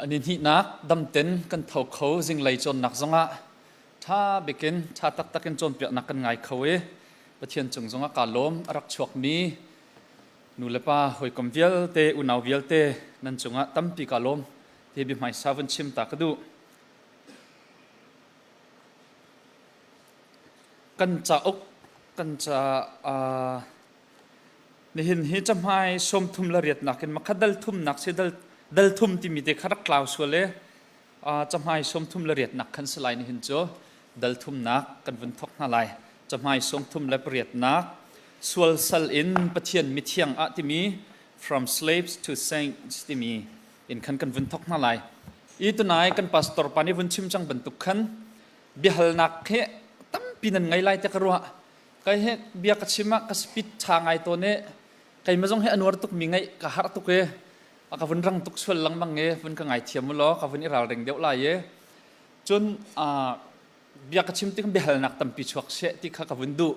Ni hnihnak damten kan tho kho zinglei cawnnak zongah ṭha bikin ṭha taktak in cawnpiaknak kan ngai kho i Pathian cung zongah kaa lawm. A rak chuakmi nu le pa hawikom vialte unau vialte nan cungah tampi kaa lawm ti biahmaisa vun chim ta ka duh. Kan cauk kan ca uh, nihin hi cahmai sawmthum le riatnak in makha dal thumnak si dal dal thum timi te kha rak tlau sual e cahmai sawmthum le riatnak khan si lai nihin cu dal thumnak kan vun thok hna lai cahmai sawmthum le pariatnak sual sal in Pathian mithiang ah timi from slaves to saints timi in khan kan vun thok hna lai i tunai kan pastor pa nih vun chim cang bantuk khan biahalnak he tampi nan ngei lai te ka ruah kai he bia ka chim ah ka speed tha ngai tawn e keimah zong hi a nuar tuk mi ngaih ka har tuk e a ka vun rang tuk sual lengmang e vun ka ngai thiam u law ka vun i ralring deuh lai e cun bia ka chim tik biahalnak tampi chuak seh ti kha ka vun duh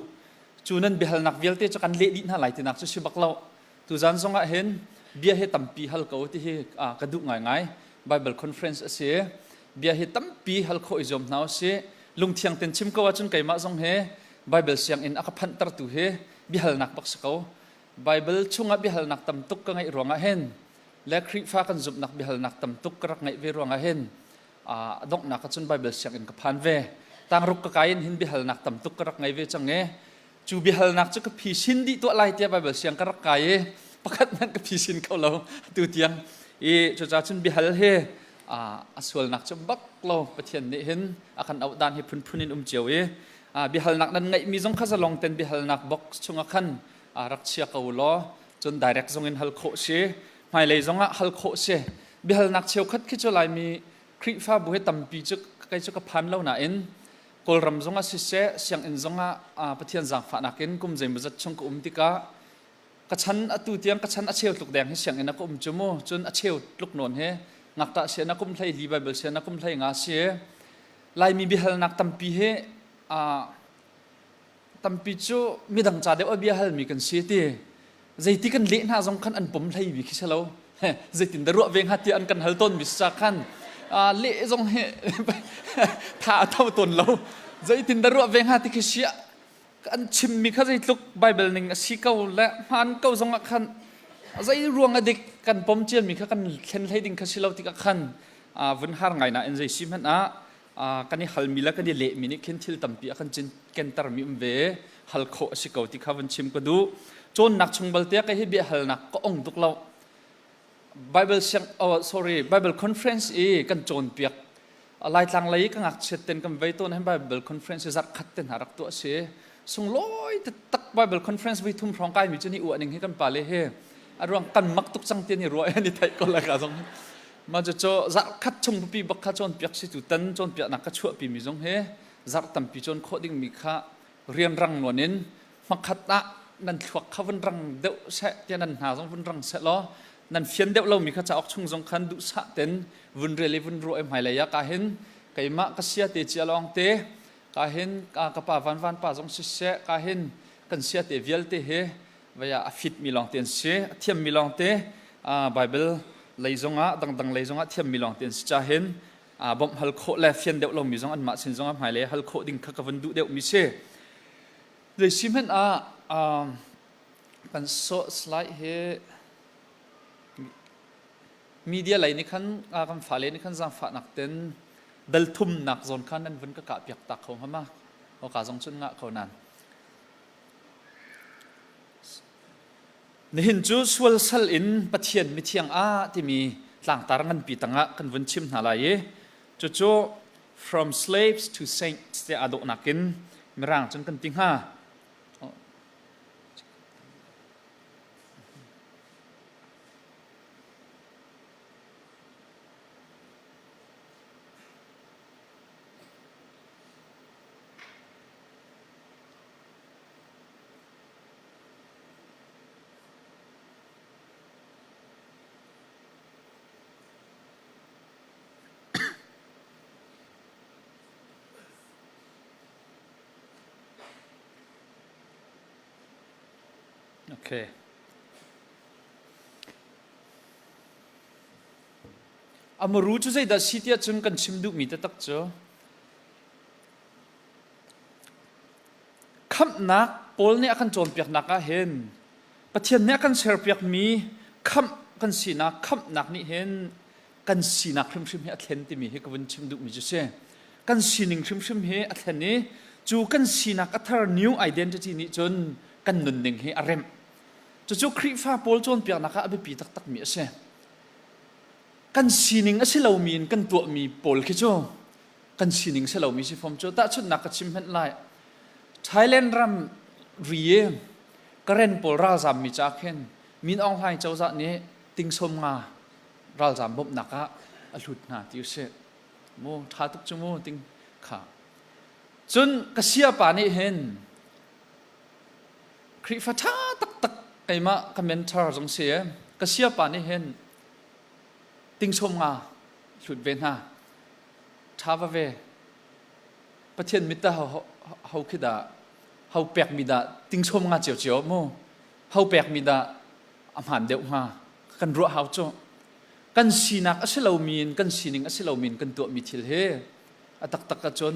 cu nan biahalnak vialte cu kan leh dih hna lai tinak cu si bak lo tuzan zong ah hin bia hi tampi hal ko ti hi ka duh ngaingai Bible conference a si bia hi tampi hal khawh i zuam hna usih lungthiang ten chim ko ahcun keimah zong hi Bible sianginn a ka phanhtertu hi biahalnak bak si ko Bible chungah biahalnak tam tuk ka ngeih ruangah hin le Khrihfa kan zumhnak biahalnak tam tuk ka rak ngeih ve ruangah hin a donghnak ahcun Bible sianginn ka phan ve tangruk ka kai in hin biahalnak tam tuk ka rak ngei ve cang i cu biahalnak cu ka phisin dih tuah lai tiah Bible siang ka rak kai i pakhat hmanh ka phisin kho lo tu tiang i cucaah cun biahal hi a sualnak cu bak lo Pathian nih hin a kan auh dan hi phunphun in um cio i biahalnak nan ngeihmi zong kha zalong ten biahalnak box chungah khan rak chia ko law cun direct zong in hal khawh si hmailei zongah hal khawh si biahalnak cheukhat khi cu Laimi Khrihfabu he tampi cu kei cu ka phan lo nain Kawlram zongah siseh sianginn zongah Pathian zaangfahnak in kum zeimawzat chung ka um tikah ka chan atu tiang ka chan a cheu tluk deng hi sianginn ah ka um cu mu cun a cheu tluk nawn he ngakṭah sian ah kum hlei li Bible sian ah kum hlei nga si Laimi biahalnak tampi hi tampi cu midang ca deuh a bia halmi kan si ti zeiti kan leh hna zong khan an pom hlei bi khi si lo zeitin dah ruah ve hnga tiah an kan hal tawn mi sa khan leh zong hi tha a tho tawn lo zeitin dah ruah ve hnga ti khi sia an chimmi kha zeitluk Bible ning a si ko le hmaan ko zong ah khan zei ruang a dik kan pom ciami kha kan thlen hlei ding kha si lo tikah khan vun har ngai na in zei si hmanh ah kan i halmi le kan i lehmi nih khin thil tampi a kan kentermi um ve hal khawh a si ko ti kha vun chim ka duh cawnnak chung balte ka hi bia halnak ka ong tuk lo Bible siang oh sorry Bible conference i kan cawnpiak Laitlang lei ka ngakchiat ten kan vei tawn hin Bible conference i zarh khat ten rak tuah si sunglawi taktak Bible conference voi thum hrawng kai mi cu ni uah ning hi kan pale he a ruang kan mak tuk cang ti ni ruah ni theih ko la ka zong ma cu cu zarh khat chung pipi bak kha cawnpiak si tu tan cawnpiaknak ka chuahpi mi zong he zarh tampi cawn khawh ding mi kha rianrang nawn in hmakhat ah nan thluak kha vun rang deuh seh tiah nan hna zong vun rang seh law nan fian deuh lomi kha cauk chung zong khan duhsah ten vun rel i vun ruah i hmailei ah ka hin keimah ka sia te cia lawng te ka hin ka pa van van pa zong siseh ka hin kan sia te vialte he vaya a fit mi lawng te an si a thiam mi lawng te Bible lei zongah dangdang lei zongah thiam mi lawng te an si cha hin bawmh hal khawh le fian deuh lomi zong anmah sin zongah hmailei hal khawh ding kha ka vun duh deuh mi si zei si hmanh ah kan sawh slide hi media lei nih khan kan fale nih khan zaangfahnak ten dal thumnak zawn khan nan vun ka kah piak ta kho hnga ma ka zong cun ngah ko nan Nihin cu sual sal in Pathian mithiang ah timi tlangtar nganpi tangah kan vun chim hna lai i cucu from slaves to saints tiah aa dawhnak in mirang cun kan ti hnga. Okay. Amaru cu zeidah si tiah cun kan chim duhmi taktak cu khamhnak Paul nih a kan cawnpiaknak ah hin Pathian nih a kan serpiakmi khamh kan sinak khamhnak nih hin kan sinak hrimhrim hi a thlen timi hi ka vun chim duhmi cu si. Kan sining hrimhrim hi a thlen i cu kan sinak a thar new identity nih cun kan nunning hi a remh. Cucu Khrihfa pawl cawnpiaknak ah a biapi taktakmi a si. Kan sining a si lomi in kan tuahmi pawl khi cu kan sining si lomi si fom cu. Tahchunhnak ka chim hmanh lai. Thailand ram ri i Karen pawl ralzammi ca khin Min Aung Hlaing cozah nih ting sawm nga ralzam bawmhnak ah a hlut hna ti usih. Mu ṭha tuk cu mu ting kha. Cun ka siapa nih hin Khrihfa ṭha taktak keimah ka mentor zong si e ka siapa nih hin ting sawm nga hlut ve hna. Ṭha va ve. Pathian mit dah ho khi dah ho pekmi dah ting sawm nga ciocio mu ho pekmi dah a hmaan deuh hnga kan ruah hau cu kan sinak a si lomi in kan sining a si lomi in kan tuahmi thil hi a taktak ahcun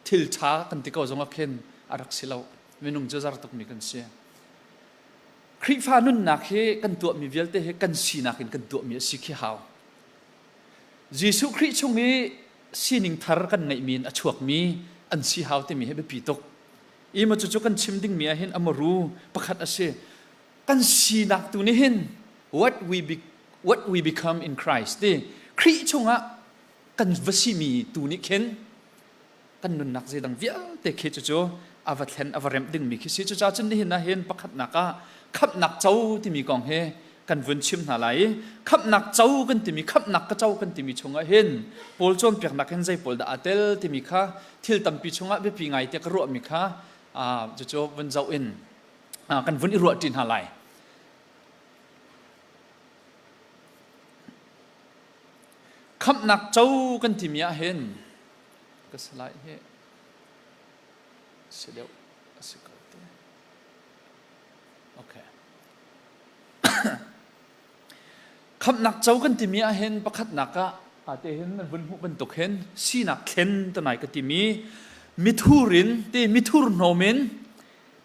thil ṭha kan ti ko zong ah khin a rak si lo minung cu zar tukmi kan si Khrihfa nunnak hi kan tuahmi vialte hi kan sinak in kan tuahmi a si khi hau Jesuh Khrih chung i sining thar kan ngeihmi in a chuakmi an si hau timi hi biapi tuk ima cucu kan chim dingmi ah hin amaru pakhat a si kan sinak tu nih hin what we be, what we become in Christ ti Khrih chungah kan va simi tu nih khin kan nunnak zeidang vialte khi cucu a va thlen a va remh dingmi khi si cucaah cun nihin ah hin pakhatnak ah khamhnak co timi kong hi kan vun chim hna lai i khamhnak co kan timi khamhnak ka co kan timi chungah hin Paul cawnpiaknak hin zei pawl dah aa tel timi kha thil tampi chungah biapi ngai te ka ruahmi kha cucu vun zoh in kan vun i ruahṭi hna lai. Khamhnak co kan timi ah hin ka salai hi si deuh a si ko te. Okay. Khamhnak co kan timi ah hin pakhatnak ah ate hin nan vun hmuh bantuk hin sinak thlen tanai ka timi mithur in ti mithur hnawm in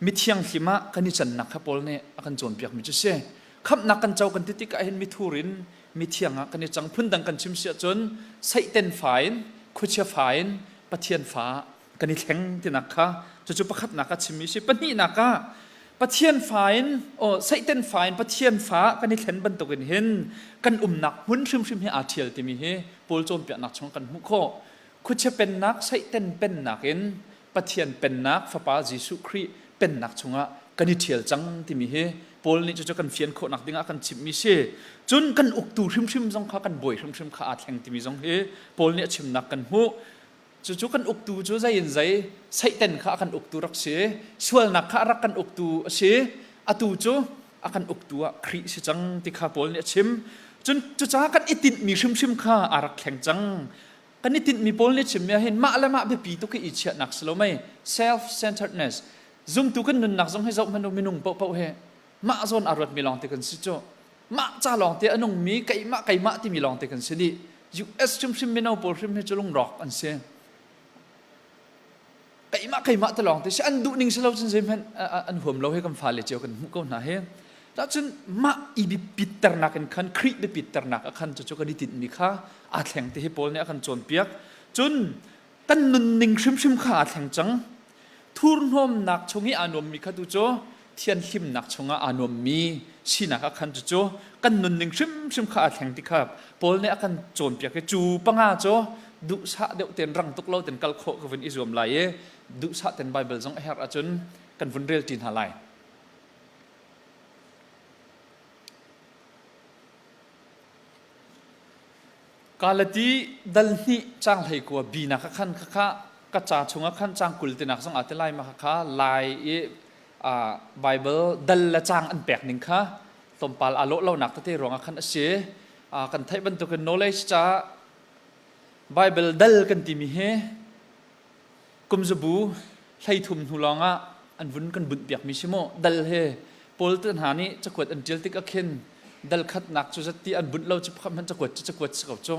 mithianghlim ah kan i cannak kha Paul nih a kan cawnpiakmi cu si. Khamhnak kan co kan ti tikah hin mithur in mithiang ah kan i cang. Phundang kan chim si ahcun Satan fa in khuachia fa in Pathian fa kan i thleng tinak kha cucu pakhatnak ah chimmi si. Pahnihnak ah Pathian fa in oh Satan fa in Pathian fa kan i thlen bantukin hin kan umnak hmun hrimhrim hi aa ṭhial timi hi Paul cawnpiaknak chung kan hmuh khawh. Khuachia pennak Satan pennak in Pathian pennak Fapa Jesuh Khrih pennak chungah kan i ṭhial cang timi hi Paul nih cucu kan fian khawhnak dingah kan chimhmi si. Cun kan uktu hrimhrim zong kha kan bawi hrimhrim kha aa thleng timi zong hi Paul nih a chimnak kan hmuh. Cucu kan uktu cu zei in zei Satan kha a kan uktu rak si, sualnak kha a rak kan uktu a si. Atu cu a kan uktu ah Khrih si cang ti kha Paul nih a chim. Cun cucaah kan i tinhmi hrimhrim kha aa rak thleng cang. Kan i tinhmi pawl nih chimmi ah hin mah le mah biapi tuk i i chiahnak si lo mei self centeredness zumtu kan nunnak zong hi zoh hmanh u minung paohpaoh hi mah zawn aa ruatmi lawngte kan si cu mah ca lawngte a nungmi keimah keimah timi lawngte kan si dih US hrimhrim mino pawl hrim hi cu lungrawk an si keimah keimah te lawng te si an duh ning si lo cun zeihmanh an huam lo hi kan fale cio kan hmuh ko hna hi cun mah i biapitternak in khan Khrih biapitternak ah khan cucu kan i tinhmi kha aa thleng ti hi Paul nih a kan cawnpiak cun kan nunning hrimhrim kha aa thleng cang thurhnawmnak chung i aa nuammi kha tu cu thianhlimnak chungah aa nuammi sinak ah khan cucu kan nunning hrimhrim kha aa thleng ti kha Paul nih a kan cawnpiak i cu panga cu duhsah deuh ten rang tuk lo ten kal khawh ka vun i zuam lai i duhsah ten Bible zong a herh ahcun kan vun rel ṭi hna lai. Galati dal hnih cang hlei kua bi nak khan kha ka ca chungah khan cang 20 tinak zong aa te lai ma kha lai i Bible dal le cang an pek ning kha tlawmpal aa lawh lonak tete ruangah khan a si. Kan theih bantukin knowledge ca Bible dal kan timi hi kum zabu 13 hnu lawngah an vun kan bunh piakmi si mu dal he Paul te hna nih cakuat an ṭial tik ah khin dal khatnak cu zati an bunh lo cu pakhat hmanh cakuat cu cakuat si ko cu.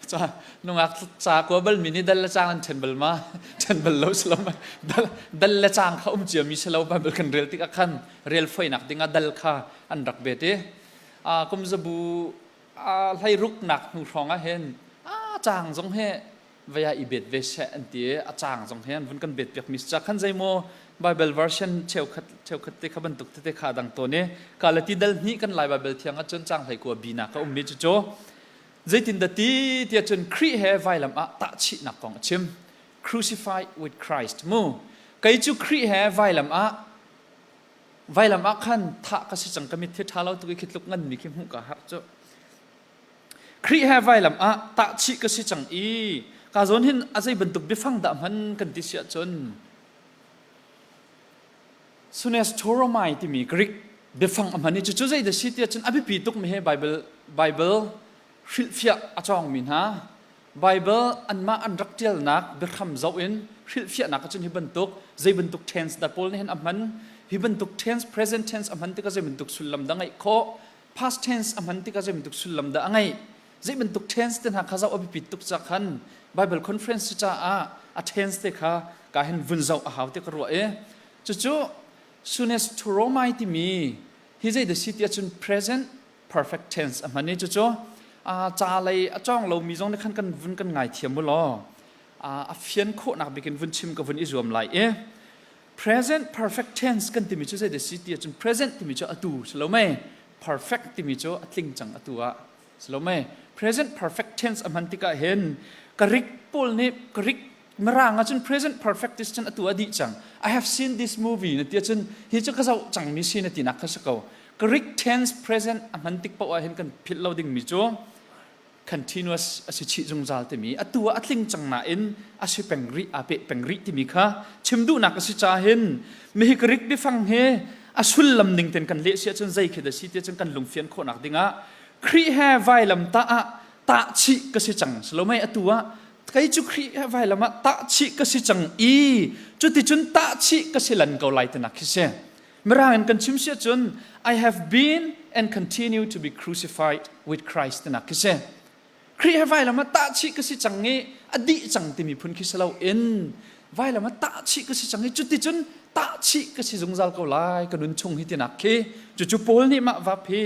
Ca nungak ca kua bal mi nih dal le cang an ṭhen bal ma? Ṭhen bal lo si lo ma? Dal, dal le cang kha um cia mi si lo Bible kan rel tikah khan rel foinak dingah dal kha an rak bet i kum zabu hlei ruknak hnu hrawng ah hin a cang zong he vei ah i bet ve seh an ti i a cang zong he an vun kan bet piak mi ca khan zeimaw Bible version cheukhat cheukhat te kha bantuk tete kha dang tawn i kalati dal hnih kan Lai Bible thiang ah cun cang hlei kua bi na ka um mi cu cu zeitindah ti tiah cun Khrih he vailam ah tahchihnak kong a chim. Crucified with Christ mu. Kei cu Khrih he vailam ah vailam ah khan thah ka si cang ka mit thi ṭha lo tuk i khi tluk ngan mi khi hmuh ka harh cu. Khrih he vailam ah tahchih ka si cang i ka zawn hin a zei bantuk biafang dah hman kan ti si ahcun Sunestoromai timi Greek biafang a hman i cucu zei dah si tiah cun a biapi tukmi he Bible Bible hrilhfiah a cawngmi hna Bible anmah an rak ṭialnak biahram zoh in hrilhfiahnak ahcun hi bantuk zei bantuk tense dah Paul nih hin a hman hi bantuk tense present tense a hman tikah zei bantuk sullam dah ngeih khawh past tense a hman tikah zei bantuk sullam dah a ngeih zei bantuk tense te hna kha zoh a biapit tuk ca khan Bible conference caah a tense te kha ka hin vun zoh a hau ti ka ruah i cucu sunestoromai timi hi zei dah si ti ahcun present perfect tense a hman i cucu ca lei a cawng lomi zong nih khan kan vun kan ngai thiam u law a fian khawhnak bikin vun chim ka vun i zuam lai i present perfect tense kan timi cu zei dah si ti ahcun present timi cu atu si lo mei perfect timi cu a tling cang atu ah si lo mei present perfect tense a hman tikah hin Greek pawl nih Greek Mirang ahcun present perfect is cun atu a dih cang. I have seen this movie na ti ahcun hi cu ka zoh cangmi si na tinak kha si ko. Greek tense present a hman tik paoh ah hin kan philh lo dingmi cu continuous a si chih zungzal timi atu ah a tling cang nain a si peng rih aa peh peng rih timi kha chim duhnak a si caah hin mihi Greek biafang hi a sullam ning ten kan leh si ahcun zei khi dah si ti ahcun kan lungfian khawhnak dingah Khrih he vailam tah ah tah chih ka si cang salomei atu ah kei cu Khrih he vailam ah tahchih ka si cang i cuticun tahchih ka si lan ko lai tinak khi si. Mirang in kan chim si ahcun I have been and continue to be crucified with Christ tinak khi si. Khrih he vailam ah tahchih ka si cang i a dih cang timi phun khi si loin vailam ah tahchih ka si cang i cuticun tahchih ka si zungzal ko lai ka nun chung hi tinak khi cucu Paul nih mah vap hi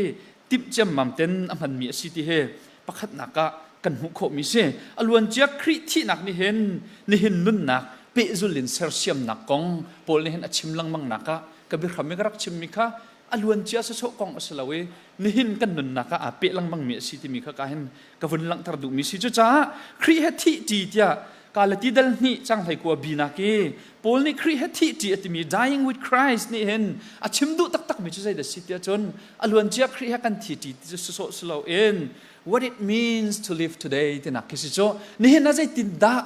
timh ciammam ten a hmanmi a si ti hi pakhatnak ah kan hmuh khawhmi si. A luancia Khrih thihnak nih hin nihin nunnak pehzul in sersiamnak kong Paul nih hin a chim lengmang nak ah ka biahram i ka rak chimmi kha a luancia sawsawh kong a si lo i nihin kan nunnak ah aa peh lengmangmi a si timi kha ka hin ka vun langhter duhmi si. Cucaah Khrih he thih ṭi tiah Galati dal hnih cang hlei kua bi nak i Paul nih Khrih he thih ṭi a timi dying with Christ nih hin a chim duh taktakmi cu zeidah si tiah cun a luancia Khrih he kan thi ṭi ti cu sawsawh si loin what it means to live today tinak khi si cu nihin ah zeitin dah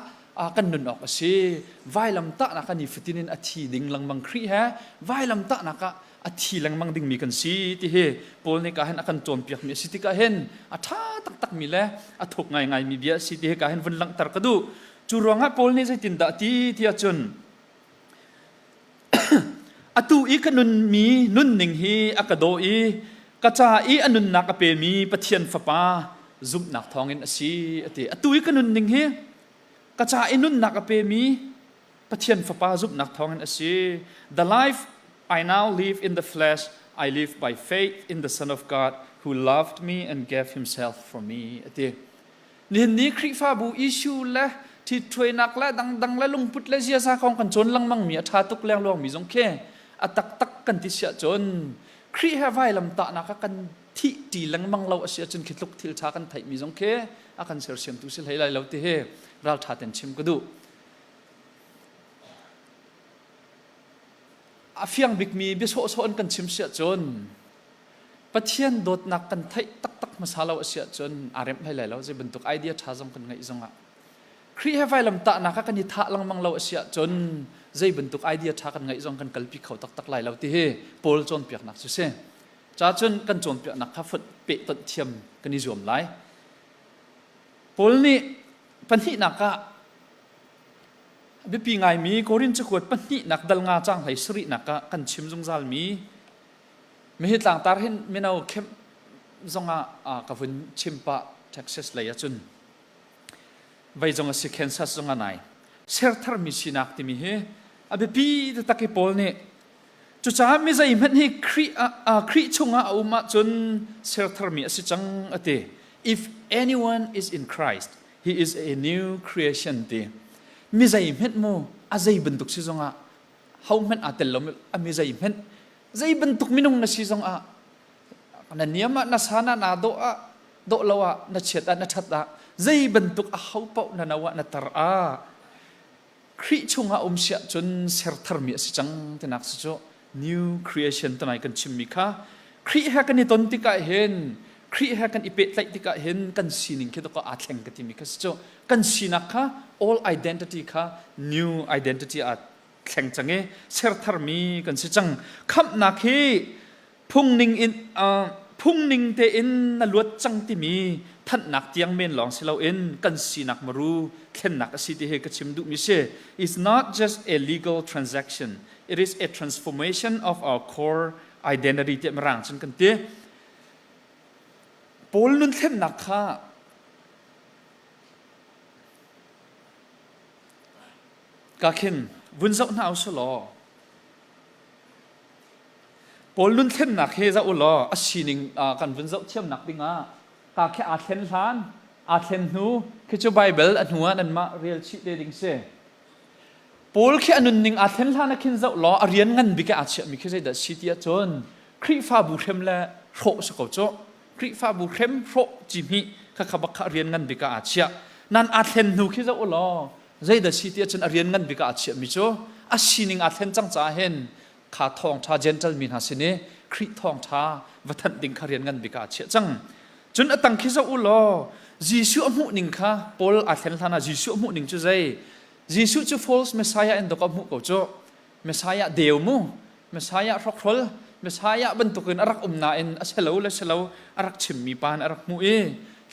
kan nun awk a si vailam tahnak ah nifatin in a thi ding lengmang Khrih he vailam tahnak ah a thi lengmang dingmi kan si ti hi Paul nih ka hin a kan cawnpiakmi a si tikah hin a ṭha taktakmi le a thuk ngaingaimi bia a si ti hi ka hin vun langhter ka duh cu ruangah Paul nih zeitindah ti tiah cun atu i ka nunmi nunning hi a ka daw i ka ca i a nunnak a pemi Pathian Fapa zumhnak thawngin a si a ti atu i ka nunning hi ka ca i nunnak a pemi Pathian Fapa zumhnak thawngin a si. The life I now live in the flesh, I live by faith in the Son of God who loved me and gave himself for me. A ti. Nihin ni Khrihfabu issue le ṭhitṭhuainak le dangdang le lungput le ziaza kong kan cawn lengmang mi a ṭha tuk lengluang mi zong khi a taktak kan ti siah cun Khrih he vailam tahnak ah kan thih ṭi lengmang lo a si ahcun khi tluk thil ṭha kan theih mi zong khi a kan sersiamtu si hlei lai lo ti hi ralṭha ten chim ka duh. A fiang bikmi bia sawhsawh in kan chim si ahcun Pathian dawtnak kan theih taktak hmasa lo a si ahcun aa remh hlei lai lo. Zei bantuk idea ṭha zong kan ngeih zongah Khrih he vailam tahnak ah kan i thah lengmang lo a si ahcun zei bantuk idea ṭha kan ngeih zong kan kalpi kho taktak lai lo ti hi Paul cawnpiaknak cu si. Ca cun kan cawnpiaknak kha fonh pehtonh thiam kan i zuam lai. Paul nih pahnihnak ah biapi ngaimi Korin cakuat pahnihnak dal nga cang hlei sarihnak ah kan chim zungzalmi mihi tlangtar hin mino camp zongah ka vun chim pah Texas lei ahcun. Vei zong a si, Kansas zong a nai. Sertharmi sinak timi hi a biapi taktak i Paul nih cucaah mi zeihmanh hi Khrih ah Khrih chungah a um ahcun sertharmi a si cang a ti. If anyone is in Christ, he is a new creation ti. Mi zeihmanh mu a zei bantuk si zongah hohmanh aa tel lo a mi zeihmanh zei bantuk minung na si zongah na niam ah na san ah naa dawh ah dawh lo ah na chiat ah na ṭhat ah zei bantuk a ho paoh na no ah na tar ah Khrih chungah um siah cun ser tharmi a si cang tinak si cu new creation tanai kan chimmi kha Khrih he kan i ton tikah hin Khrih he kan i pehtlaih tikah hin kan sining khi aa thleng ka timi kha si cu kan sinak kha all identity kha new identity aa thleng cang i ser tharmi kan si cang. Khamhnak hi phungning in phungning tein na luat cang timi thanhnak tiang men lawng si loin kan sinak maru thlennak a si ti hi ka chim duhmi si. It's not just a legal transaction, it is a transformation of our core identity tiah mirang cun kan ti. Paul nun thlennak kha ka khin vun zoh hna usih law Paul nun thlennak hi zoh u law a sining kan vun zoh thiamnak dingah ka khi aa thlen hlan aa thlen hnu khi cu Bible a hnu ah nanmah rel chih te ding si. Paul khi a nunning aa thlen hlan ah khin zoh law a rian ngan bik ah aa chiahmi khi zeidah si ti ahcun Khrihfabu hrem le hrawh si ko cu. Khrihfabu hrem hrawh ci hnih kha kha bak kha a rian ngan bik ah aa chiah. Nan aa thlen hnu khi zoh u law zeidah si ti ahcun a rian ngan bik ah aa chiahmi cu a sining aa thlen cang caah hin kha thawngṭha Gentle mi hna sin i Khrih thawngṭha va thanh ding kha rian ngan bik ah a chiah cang. Cun a tang khi zoh u law Jesuh a hmuh ning kha Paul aa thlen hlan ah Jesuh a hmuh ning cu zei? Jesuh cu false Messiah in dawk a hmuh ko cu. Messiah deu mu, Messiah hrokhrol, Messiah bantukin a rak um nain a si lo le si lo a rak chimmi pa in a rak hmuh i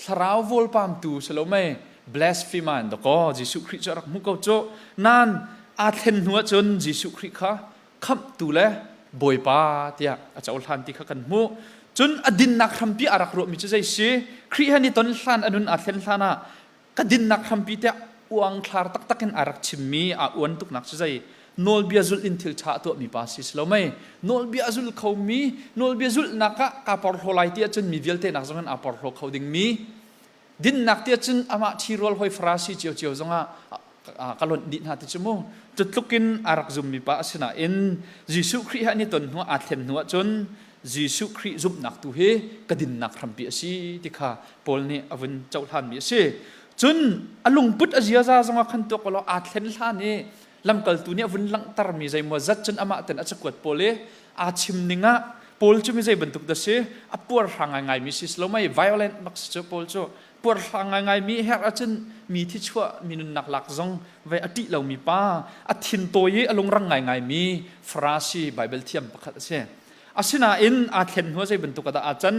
thlarau vawlpamtu si lo mei blasphemer in dawkaw Jesuh Khrih cu a rak hmuh ko cu. Nain aa thlen hnu ahcun Jesuh Khrih kha khamhtu le Bawipa tiah a cohlan ti kha kan hmuh. Cun a dinnak hrampi a rak ruahmi cu zei si? Khrih he ni ton hlan a nun aa thlen hlan ah ka dinnak hrampi tiah uangthlar taktak in a rak chimmi aa uan tuknak cu zei? Nawlbia zulh in thil ṭha a tuahmi pa si si lo mei? Nawlbia a zul khomi, nawlbia zulhnak ah kaa porhlaw lai ti ahcun mi vialte nak zong in aa porhlaw kho dingmi Dinnak ti ahcun amah ṭhirual hoi Farasi ciocio zongah ka lonh dih hna ti cu mu. Cu tluk in a rak zummi pa a si nain Jesuh Khrih he an i ton hnu aa thlen hnu ahcun Jesuh Khrih zumhnak tu hi ka dinnak hrampi a si ti kha Paul nih a vun cohlanmi a si. Cun a lungput a ziaza zongah khan tuak law aa thlen hlan i lamkaltu nih a vun langhtermi zeimaw zat cun amah ten a cakuat pawl i aa chim ning ah Paul cu mi zei bantuk dah si? A puarhrang ngaingaimi si si lo mei? Violent bak si cu Paul cu. Puarhrang ngaingaimi herh ahcun mi thi chuah mi nunnak lak zong vei a ṭih lomi pa, a thin tawi i a lungrang ngaingaimi Farasi Bible thiam pakhat a si. Asinain aa thlen hnu ah zei bantuk ah dah aa can?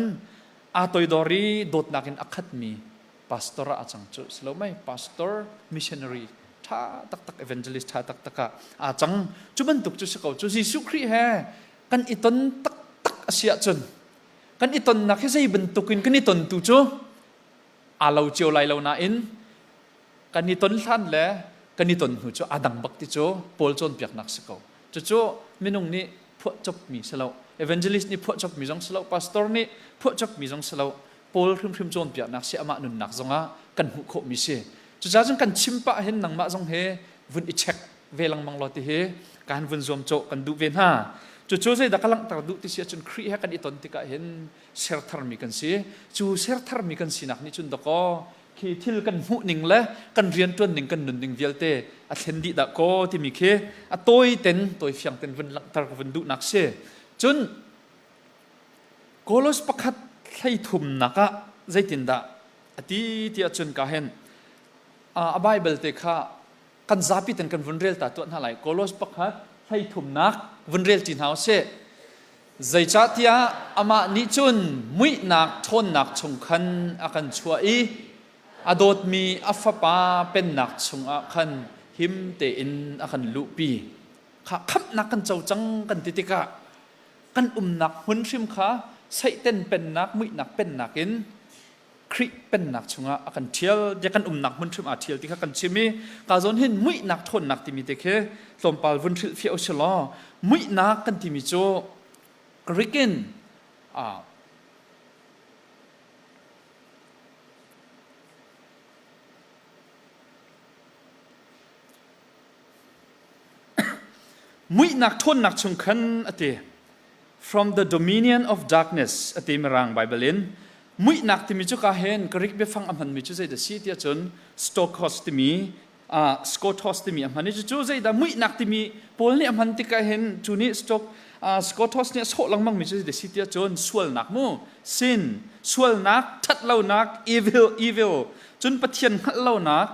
Aa toidor i dawtnak in a khatmi pastor ah a cang cu si lo mei? Pastor, missionary ṭha taktak, evangelist ṭha taktak ah aa cang. Cu bantuk cu si ko cu. Jesuh Khrih he kan i ton taktak a si ahcun kan i tonnak hi zei bantukin kan i ton tu cu aa lo cio lai lo nain kan i ton hlan le kan i ton hnu cu aa dang bak ti cu Paul cawnpiaknak si ko. Cucu minung nih phuahcopmi si lo, evangelist nih phuahcopmi zong si lo, pastor nih phuahcopmi zong si lo, Paul hrimhrim cawnpiaknak si amah nunnak zongah kan hmuh khawhmi si. Cucaah cun kan chim pah hin nangmah zong he vun i check ve lengmang law ti hi kan vun zuamcawh kan duh ve hna. Cucu zeidah ka langhter duh ti si ahcun Khrih he kan i ton tikah hin sertharmi kan si. Cu sertharmi kan sinak nih cun dakaw khi thil kan hmuh ning le kan rianṭuan ning kan nun ning vialte a thlen dih dah kaw timi khi a tawi ten tawi fiang ten vun langhter ka vun duhnak si. Cun Kolos pakhat 33nak ah zeitindah a ti ti ahcun ka hen a Bible te kha kan zapi ten kan vun rel ta tuah hna lai. Kolos pakhat 33nak vun rel ti hna usih. Zeicahtiah amah nih cun muihnak ṭhawnnak chung khan a kan chuah i a dawtmi a fapa pennak chungah khan him tein a kan luhpi. Kha khamhnak kan co cang kan ti tikah kan umnak hmun hrim kha Satan pennak muihnak pennak in. Khrih pennak chungah a kan ṭhial bia kan umnak hmun hrim aa ṭhial ti kha kan chim i ka zawn hin muihnak ṭhawnnak timi te khi tlawmpal vun hrilhfiah u silaw muihnak kan timi cu Greek in Muihnak ṭhawnnak chung khan a ti. From the dominion of darkness a ti Mirang Bible in. Muihnak timi cu ka hen Greek biafang a hmanmi cu zeidah si tiah cun stokos timi uh, skotos timi a hman i cucu zeidah muihnak timi Paul nih a hman tikah hin cu nih stok uh, skotos nih a sawh lengmang mi cu zeidah si tiah cun sualnak mu sin sualnak ṭhatlonak evil evil cun Pathian hngalh lonak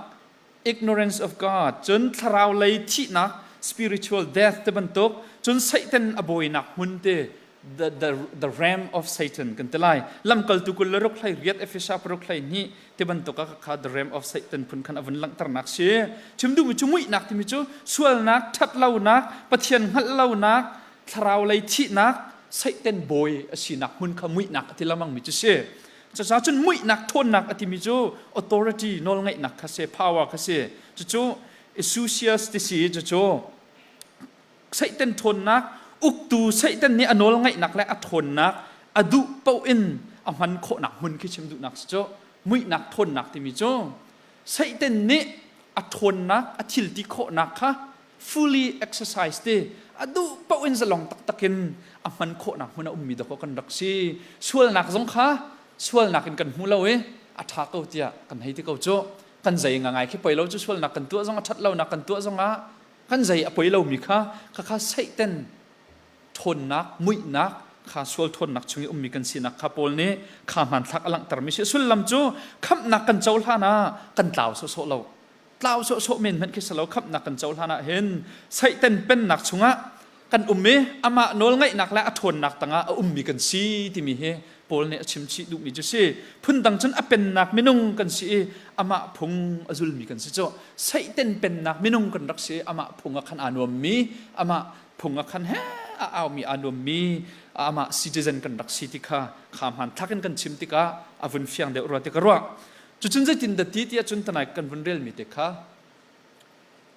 ignorance of God cun thlarau lei thihnak spiritual death te bantuk cun Satan a bawinak hmun te the, the, the realm of Satan kan ti lai lamkaltu kul le ruk hlei riat Efesa paruk hlei hnih te bantuk ah kha the realm of Satan phun khan a vun langhternak si chim duhmi cu muihnak timi cu sualnak ṭhatlonak Pathian hngalh lonak thlarau lei thihnak Satan bawi a sinak hmun kha muihnak a ti lamang mi cu si Cucaah cun muihnak ṭhawnnak a timi cu authority nawlngeihnak kha si, power kha si. Cucu Exousias ti si cucu Satan ṭhawnnak uktu Satan nih a nawlngeihnak le a ṭhawnnak a duh paoh in a hman khawhnak hmun khi chim duhnak si cu. Muihnak ṭhawnnak timi cu Satan nih a ṭhawnnak a thil ti khawhnak kha fully exercise ti a duh paoh in zalong taktak in a hman khawhnak hmun a ummi dawkaw kan rak si. Sualnak zong kha sualnak in kan hmu lo i a ṭha ko tiah kan hei ti ko cu. Kan zei ngangai khi poi lo cu sualnak kan tuah zong a ṭhat lonak kan tuah zong ah kan zei a poi lomi kha khakha Satan ṭhawnnak muihnak kha sual ṭhawnnak chung i ummi kan sinak kha Paul nih kha hmanthlak a langhtermi si. Sullam cu khamhnak kan cohlan ah kan tlau sawhsawh lo. Tlau sawhsawh men hmanh khi si lo khamhnak kan cohlan ah hin Satan pennak chungah kan um i amah nawlngaihnak le a ṭhawnnak tangah a ummi kan si timi hi Paul nih a chim chih duhmi cu si. Phundang cun a pennak minung kan si i amah phung a zulmi kan si cu. Satan pennak minung kan rak si i amah phung ah khan aa nuammi, amah phung ah khan he a aumi aa nuammi amah citizen kan rak si ti kha kha hmanthlak in kan chim tikah a vun fiang deuh rua ti ka ruah. Cucun zeitin dah ti tiah cun tanai kan vun relmi te kha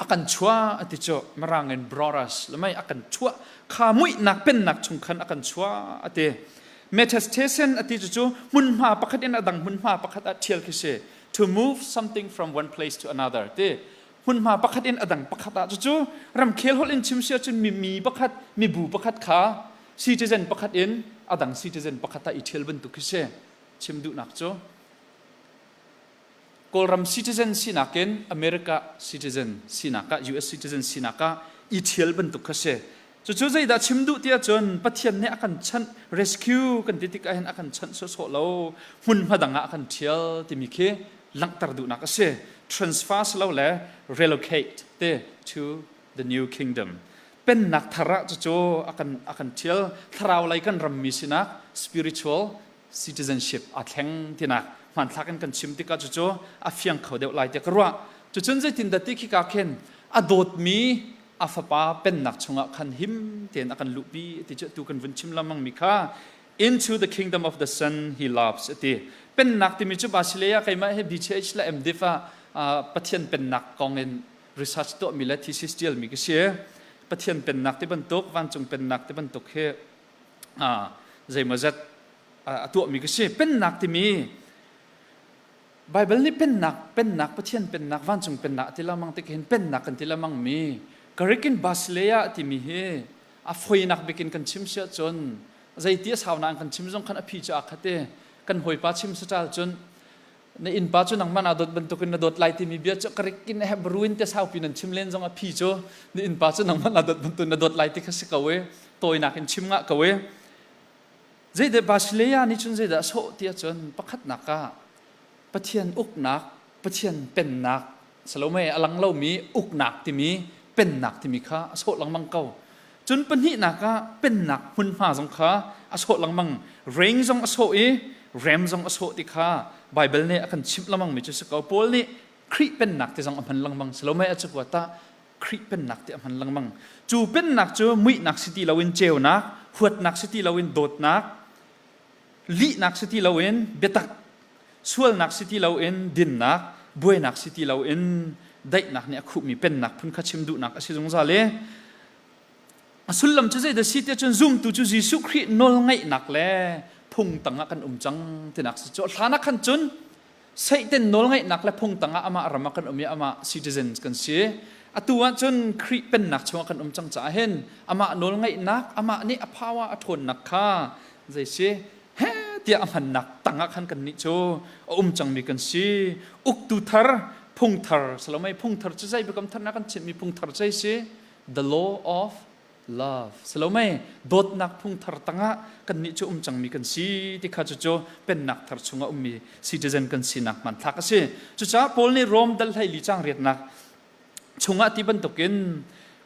a kan chuah a ti cu mirang in brought us lamai a kan chuah kha muihnak pennak chung khan a kan chuah a ti metastasen a ti cu cu hmunhma pakhat in a dang hmunhma pakhat ah thial khi si to move something from one place to another ti hmunhma pakhat in a dang pakhat ah cucu ramkhel holh in chim si ahcun mi mi pakhat mibu pakhat kha citizen pakhat in a dang citizen pakhat ah i thial bantuk khi si chim duhnak cu Kawlram citizen sinak in America citizen sinak ah US citizen sinak ah i ṭhial bantuk kha si. Cucu zeidah chim duh ti ahcun Pathian nih a kan chanh rescue kan ti tikah hin a kan chanh sawhsawh lo hmunhma dang ah a kan ṭhial timi khi langhter duhnak a si. Transfer si lo le relocate te to the new kingdom. Pennak thar ah cucu a kan a kan ṭhial thlarau lei kan rammi sinak spiritual citizenship aa thleng tinak hmanthlak in kan chim tikah cucu a fiang kho deuh lai tiah ka ruah. Cucun zeitin dah ti khika khin a dawtmi a fapa pennak chungah khan him tein a kan luhpi ti cu tu kan vun chim lengmang mi kha into the kingdom of the son he loves ati pennak timi cu Basileia keimah he BCH le MDiv ah Pathian pennak kong in research tuahmi le thesis tialmi ka si Pathian pennak ti bantuk vancung pennak ti bantuk hi zeimawzat a tuahmi ka si. Pennak timi Baibal nih pennak, pennak, Pathian pennak, vancung pennak a ti lengmang tik hin pennak kan ti lengmang mi Greek in basileia timi hi a foinak bikin kan chim si ahcun zeiti a sau nain kan chim zong khan a phi cu aa khat i kan hawipa chim saṭal cun na innpa cu nangmah naa dawt bantukin na dawt lai timi bia cu Greek in Hebrew in te saupi nan chim len zong a phi cu na innpa cu nangmah naa dawt bantukin na dawt lai ti kha si ko i tawinak in chim ngah ko i zeidah Basileia nih cun zeidah a sawh ti ahcun pakhatnak ah Pathian uknak Pathian pennak Salome a lang lomi uknak timi pennak timi kha a sawh lengmang ko. Cun pahnihnak ah pennak hmunhma zong kha a sawh lengmang. Reign zong a sawh i rem zong a sawh ti kha Baibal nih a kan chimh lengmang mi cu si ko. Paul nih Khrih pennak ti zong a hman lengmang. Salome a cakuat ah Khrih pennak ti a hman lengmang. Cu pennak cu muihnak si ti loin ceunak, huatnak si ti loin dawtnak, lihnak si ti loin biatak, Sualnak si ti loin dinnak, buainak si ti loin daihnak nih a khuhmi pennak phun kha chim duhnak a si zungzal i a sullam cu zeidah si tiah cun zumtu cu Jesuh Khrih nawlngaihnak le phung tangah kan um cang tinak si cu. Hlan ah khan cun Satan nawlngaihnak le phung tangah amah ram ah kan um i amah citizens kan si. Atu ah cun Khrih pennak chungah kan um cang caah hin amah nawlngaihnak, amah nih a power a ṭhawnnak kha zei si he tiah a hmannak tangah khan kannih cu a um cangmi kan si. Uktu thar, phung thar, salomei phung thar cu zei biakam thar na kan chimhmi phung thar zei si? The law of love salomei dawtnak phung thar tangah kannih cu um cangmi kan si ti kha cucu pennak thar chungah ummi citizen kan sinak hmanthlak a si. Cucaah Paul nih Rom dal 14 caang riatnak chungah ti bantukin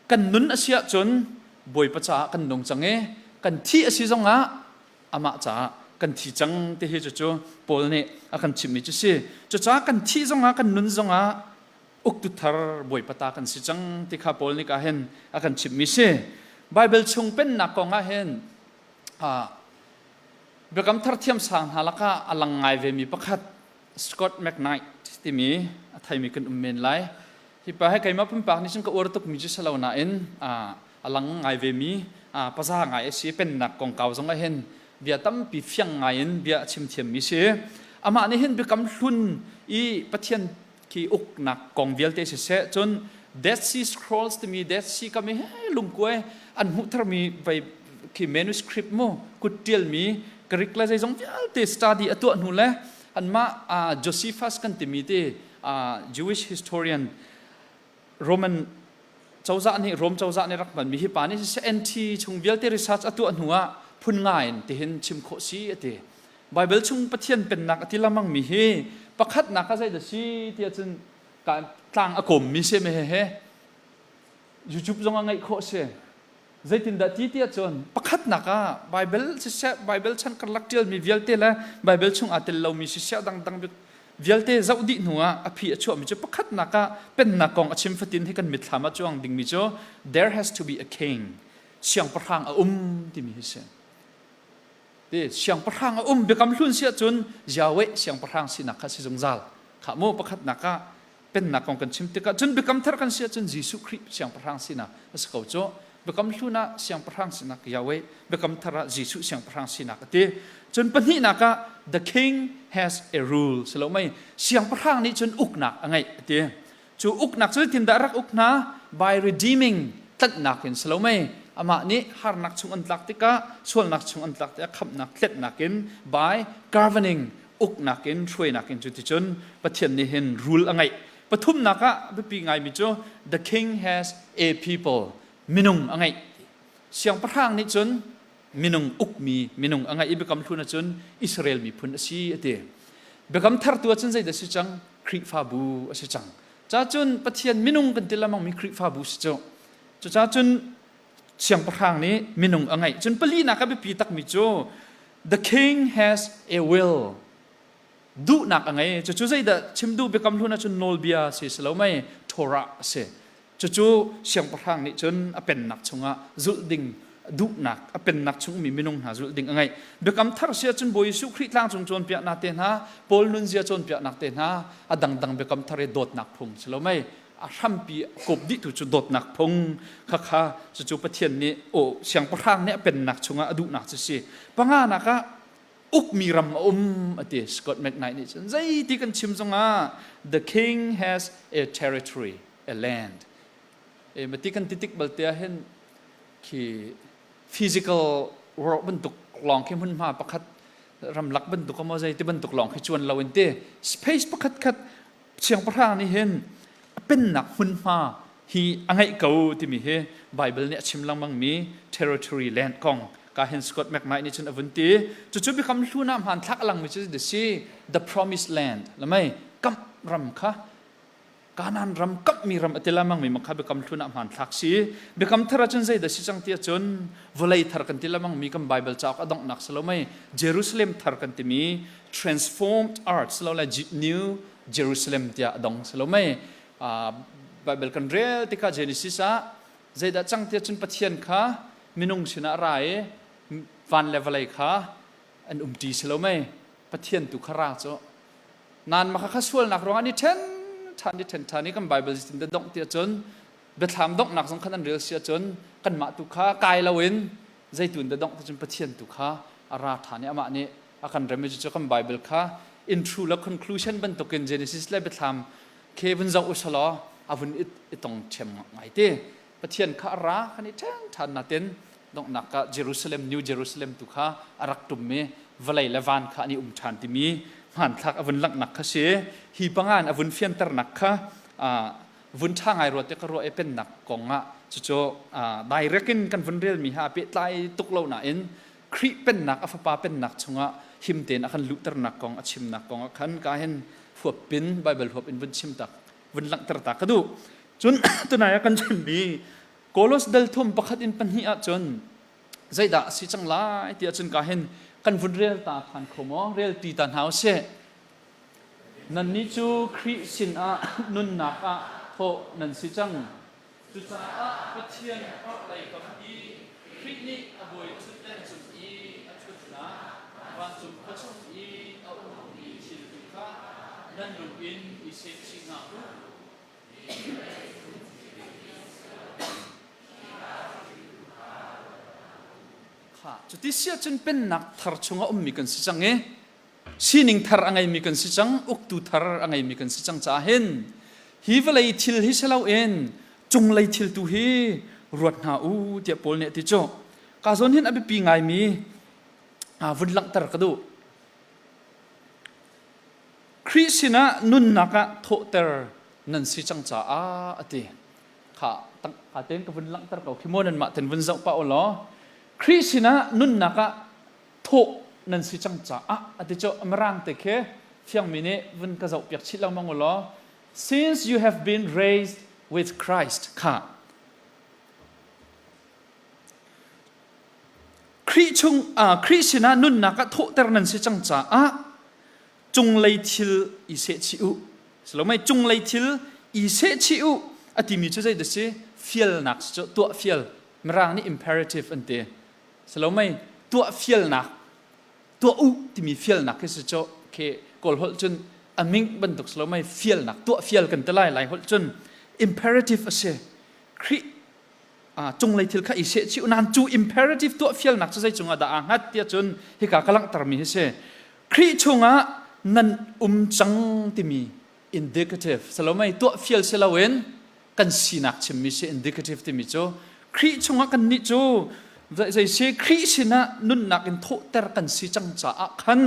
kan nun a si ahcun Bawipa caah kan nung cang i kan thi a si zongah amah caah kan thi cang ti hi cucu Paul nih a kan chimhmi cu si. Cucaah kan thih zongah kan nun zongah uktu thar bawipa ta kan si cang ti kha Paul nih ka hin a kan chimhmi si. Bible chung pennak kong ah hin Biakam Thar thiamsang hna lakah a lang ngai vemi pakhat Scott McKnight timi a theimi kan um men lai. Hi pa he keimah pumpak nih cun ka uar tukmi cu si lo nain a lang ngai vemi paza ngai a si. Pennak kongkau zong ah hin bia tampi fiang ngai in bia a chim thiammi si. Amah nih hin Biakam Hlun i Pathian khi uknak kong vialte siseh, cun Dead Sea Scrolls timi Dead Sea kam i he lungkuai an hmuh tharmi vai khi manuscript mu kut ṭialmi Greek le zeizong vialte study a tuah hnu le anmah Josephus kan timi ti Jewish historian, Roman cozah nih, Rome cozah nih rak hmanmi hi pa nih siseh, NT chung vialte research a tuah hnu ah phun nga in tihin chim khawh si a ti. Bible chung Pathian pennak a ti lengmang mi hi pakhatnak ah zeidah si tiah cun tlang a kawmmi si me he YouTube zong ah ngaih khawh si. Zeitindah ti tiah cun pakhatnak ah Bible siseh, Bible chan karlak ṭialmi vialte le Bible chung aa tel lomi siseh, dangdang vialte zoh dih hnu ah a phi a chuahmi cu pakhatnak ah pennak kong a chim fatin hi kan mitthlam ah cuang dingmi cu there has to be a king, siangpahrang a um timi hi si. Ti siangpahrang a um. Biakam Hlun si ahcun Yahweh siangpahrang sinak kha si zungzal kha mu. Pakhatnak ah pennak kong kan chim tikah. Cun Biakam Thar kan si ahcun Jesuh Khrih siangpahrang sinak a si ko cu. Biakam Hlun ah siangpahrang sinak Yahweh, Biakam Thar ah Jesuh siangpahrang sinak a ti. Cun pahnihnak ah the king has a rule si lo mei? Siangpahrang nih cun uknak a ngeih a ti. Cu uknak cu zeitindah rak uk hna? By redeeming, tlanhnak in si lo mei? Amah nih harnak chung an tlak tikah, sualnak chung an tlak tikah khamhnak tletnak in, by governing, uknak in, hruainak in. Cu ticun Pathian nih hin rule a ngeih. Pathumnak ah biapi ngaimi cu the king has a people, minung a ngeih. Siangpahrang nih cun minung ukmi minung a ngeih i Biakam Hlun ahcun Israel miphun a si a ti. Biakam Thar tu ahcun zeidah si cang? Khrihfabu a si cang. Ca cun Pathian minung kan ti lengmang mi Khrihfabu si cu. Cucaah cun siangpahrang nih minung a ngeih. Cun palinak a biapi takmi cu the king has a will. Duhnak a ngei. Cucu zeidah chim duh? Biakam Hlun ahcun nawlbia si si lo mei? Torah a si. Cucu siangpahrang nih cun a pennak chungah zulh ding duhnak, a pennak chung ummi minung hna zulh ding a ngeih. Biakam Thar si ahcun Bawi Jesuh Khrih tlangcung cawnpiaknak te hna, Paul nunzia cawnpiaknak te hna, a dangdang Biakam Thar i dawtnak phung si lo mei? A hrampi kawp dihtu cu dawtnak phung khakha cucu Pathian nih aw siangpahrang nih a pennak chungah a duhnak cu si. Panganak ah ukmi ram a um a ti Scott McKnight nih cun. Zeiti kan chim zongah the king has a territory, a land. E mati kan titik balte ah hin khi physical world bantuk lawng khi hmunhma pakhat ramlak bantuk amo zei ti bantuk lawng khi chuan lo in ti space pakhat khat siangpahrang nih hin a pennak hmunhma hi a ngeih ko timi hi Bible nih a chim lengmang mi territory land kong ka hin Scott McKnight nih cun a vun ti. Cucu Biakam Hlun ah hmanthlak a langmi cu the the promised land lamai kamh ram kha, Kanaan ram, kamhmi ram a ti lengmang mi kha Biakam Hlun ah hmanthlak si. Biakam Thar ahcun zeidah si cang ti ahcun vawlei thar kan ti lengmang mi kan Bible cauk a donghnak si lo mei? Jerusalem thar kan timi, transformed earth si lo le New Jerusalem tiah a dong si lo mei? Bible kan rel tikah Genesis ah zeidah cang ti ahcun Pathian kha minung sinah ra i van le vawlei kha an umṭi si lo mei? Pathian tu kha ra cu. Nan mah kha sualnak ruangah ni ṭhen ṭhan ni ṭhen ṭhan i kan Bible tin da dongh ti ahcun biathlam donghnak zong khan an rel si ahcun kanmah tu kha kai loin zeitun da dongh ti cun Pathian tu kha a ra ṭhan i amah nih a kan rem i cucu kan Bible kha intro le conclusion bantukin Genesis le biathlam khi vun zoh usalaw a vun i tong ṭhiam ngai te. Pathian kha a ra kan i ṭhen ṭhan natin donghnak ah Jerusalem New Jerusalem tu kha a rak ṭum i vawlei le van kha an i um ṭhan timi hmanthlak a vun langhnak kha si. Hi pangan a vun fianternak kha vun ṭha ngai rua te ka ruah i pennak kong ah cucu direct in kan vun relmi ha pehtlai tuk lo nain Khrih pennak a fapa pennak chungah him tein a kan luhternak kong a chimnak kong ah khan ka hin huap pin Bible huap in vun chim tak vun langhter ta ka duh. Cun tunai ah kan chimmi Kolos dal thum pakhat in pahnih ahcun zeidah a si cang lai ti ahcun ka hin kan vun rel ta than kho maw? Rel ti ta hna usih. Nannih cu Khrih sinah nunnak ah thawh nan si cang. Cucaah Pathian orhlei kam i Khrih nih a bawi ṭhutdan cung i a ṭhutnak vancung khua chung i a ummi thil tu kha nan lung in i sehchih hna u. Kha cuti si ahcun pennak thar chungah ummi kan si cang i sining thar a ngeimi kan si cang, uktu thar a ngeimi kan si cang caah hin hi vawlei thil hi si loin cunglei thil tu hi ruat hna u tiah Paul nih a ti cu. Ka zawn hin a biapi ngaimi vun langhter ka duh. Khrih sinah nunnak ah thawhter nan si cang caah a ti. Kha ka tein ka vun langhter ko khi maw nanmah ten vun zoh pah u law Khrih sinah nunnak ah thawh nan si cang caah a ti cu Mirang te khi fiangmi nih vun ka zoh piak chih lengmang u law since you have been raised with Christ kha Khrih chung Khrih sinah nunnak ah thawhter nan si cang caah cunglei thil i sehchih u silomei cunglei thil i sehchih u a timi cu zei dah si fialnak cu tuah fial mirang nih imperative an ti silomei tuah fialnak tuah u timi fialnak khi si cu khi kawl holh cun a ming bantuk silomei fialnak tuah fial kan ti lai lai holh cun imperative a si Khrih cunglei thil kha i sehchih nain cu imperative tuah fialnak cu zei cungah dah aa hngat tiah cun hika ka langhtermi hi si Khrih chungah nan um cang timi indicative salomei tuah fial si loin kan sinak chimmi si indicative timi cu Khrih chungah kan nih cu zei si Khrih sinah nunnak in thawhter kan si cang caah khan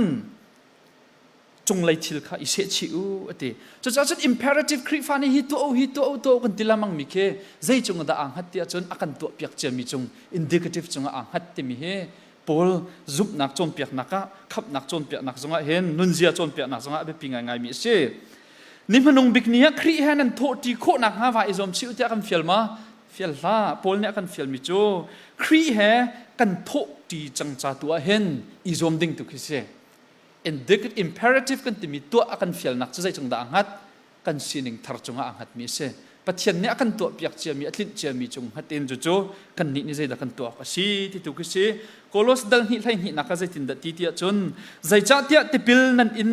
cunglei thil kha i sehchih u a ti. Cucaah cun imperative Khrihfa nih hi tuah u hi tuah u tuah u kan ti lengmang mi khi zei cung dah aa hngat ti ahcun a kan tuahpiak ciami cung indicative cungah aa hngat timi hi Paul zumhnak cawnpiaknak ah khamhnak cawnpiaknak zongah hin nunzia cawnpiaknak zongah a biapi ngaingaimi a si. Ni hmanung bik ni ah Khrih he nan thawhṭi khawh nakhnga va i zuam chih u tiah kan fial ma? Fial hlah. Paul nih a kan fialmi cu Khrih he kan thawhṭi cang ca tu ah hin i zuam ding tu khi si. Imperative kan timi tuah a kan fialnak cu zeitung dah a hngat? Kan sining thar cungah a hngatmi a si. Pathian nih a kan tuahpiak ciami, a tlinh ciami cung hngat in cucu kannih nih zeidah kan tuah awk a si ti tu khi si. Kolos dal hnih hlei hnihnak ah zeitindah ti tiah cun zeicahtiah tipil nan in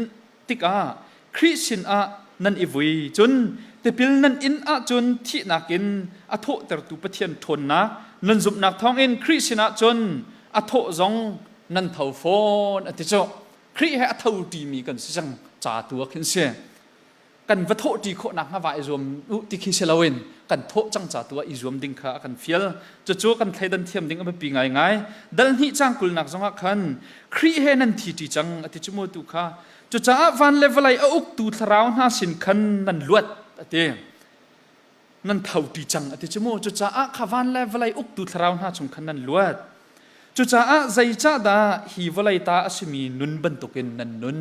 tikah Khrih sinah nan i vui cun tipil nan in ahcun thihnak in a thawhtertu Pathian ṭhawnnak nan zumhnak thawngin Khrih sinah cun a thawh zong nan tho fawn a ti cu Khrih he a tho ṭimi kan si cang ca tu ah khin si kan va thawh ṭi khawh nakhnga va i zuam u ti khi si loin kan thawh cang ca tu ah i zuam ding kha a kan fial cucu kan thleidan thiam ding a biapi ngaingai dal hnih cang kulnak zongah khan Khrih he nan thi ṭi cang a ti cu mu tu kha cucaah van le vawlei a uktu thlarau hna sin khan nan luat a ti Nan tho ṭi cang a ti cu mu. Cucaah kha van le vawlei uktu thlarau hna chung khan nan luat. Cucaah zeicahdah hi vawlei ta a simi nun bantukin nan nun?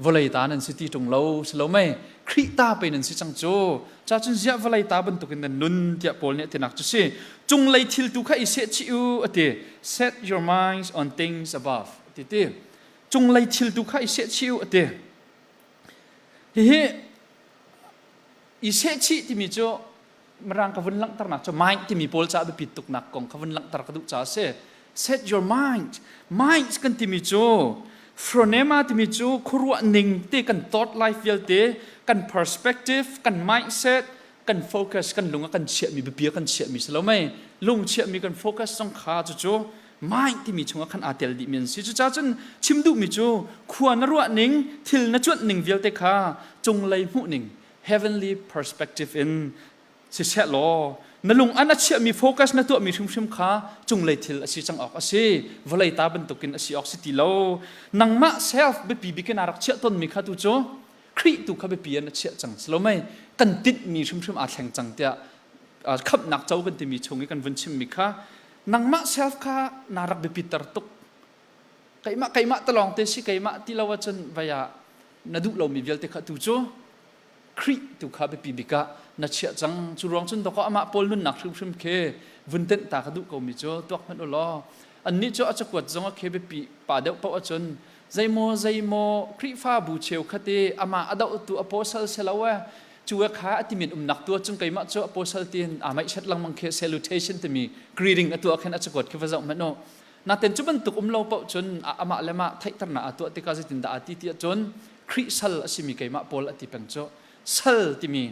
Vawlei ta nan si ti ṭung lo, si lo mei? Khrih ta pei nan si cang cu. Ca cun ziah vawlei ta bantukin nan nun tiah Paul nih a tinak cu si. Cunglei thil tu kha i sehchih u a ti. Set your minds on things above a ti ti. Cunglei thil tu kha i sehchih u a ti. Hihi I sehchih timi cu Mirang ka vun langhternak cu mind timi pawl caah biapit tuknak kong ka vun langhter ka duh caah a si. Set your mind. Mind kan timi cu Phronema timi cu khuaruah ning te kan thought life vialte, kan perspective, kan mindset, kan focus, kan lung a kan chiahmi biapia kan chiahmi si lo mei. Lung chiahmi kan focus zong kha cucu mind timi chungah khan aa tel dihmi an si. Cucaah cun chim duhmi cu khua na ruah ning, thil na cuanh ning vialte kha cunglei hmuh ning, heavenly perspective in siseh law na lung an a chiahmi focus na tuahmi hrimhrim kha cunglei thil a si cang awk a si. Vawlei ta bantukin a si awk si ti lo. Nangmah self biapi bik in aa rak chiah tawnmi kha tu cu Khrih tu kha biapi an a chiah cang. Si lo mei kan tinhmi hrimhrim aa thleng cang tiah khamhnak co kan timi chung i kan vun chimmi kha nangmah self kha naa rak biapitter tuk. Keimah keimah talawng te si keimah ti lo ahcun vai ah na duh lomi vialte kha tu cu Khrih tu kha biapi bik ah na chiah cang. Cu ruang cun dawkaw amah Paul nunnak hrimhrim khi vun tenh ta ka duh komi cu tuak hmanh u law annih cu a cakuat zong a khi biapi pa deuh paoh ahcun zeimaw zeimaw Khrihfabu cheukhat i amah a dohtu apostle si lo e cu kha a timin umnak tu ahcun keimah cu apostle tiin aa maihchat lengmang khi salutation timi greeting a tuah khin a cakuat khi va zoh hmanh u. Naten cu bantuk um lo paoh cun amah le mah theihternak aa tuah tikah zeitindah aa ti ti ahcun Khrih sal a simi keimah Paul a ti peng cu sal timi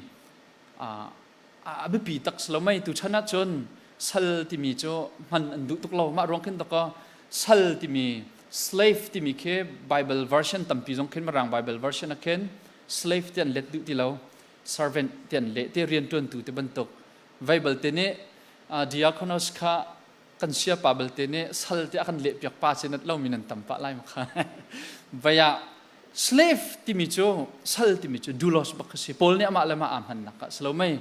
a biapi tak si lo mei tu chan ahcun sal timi cu hman an duh tuk lo mah ruang khin dakaw sal timi slave timi khi Bible version tampi zong khin Mirang Bible version ah khin slave ti an let duh ti lo servant ti an leh ti riantuantu ti bantuk Bible te nih diakonos kha kan siapa belte nih sal te a kan lehpiak pa cu nat lomi nan tam pah lai ma kha vei ah slave timi cu sal timi cu doulos bak si Paul nih amah le mah aa hmannak ah si lo mei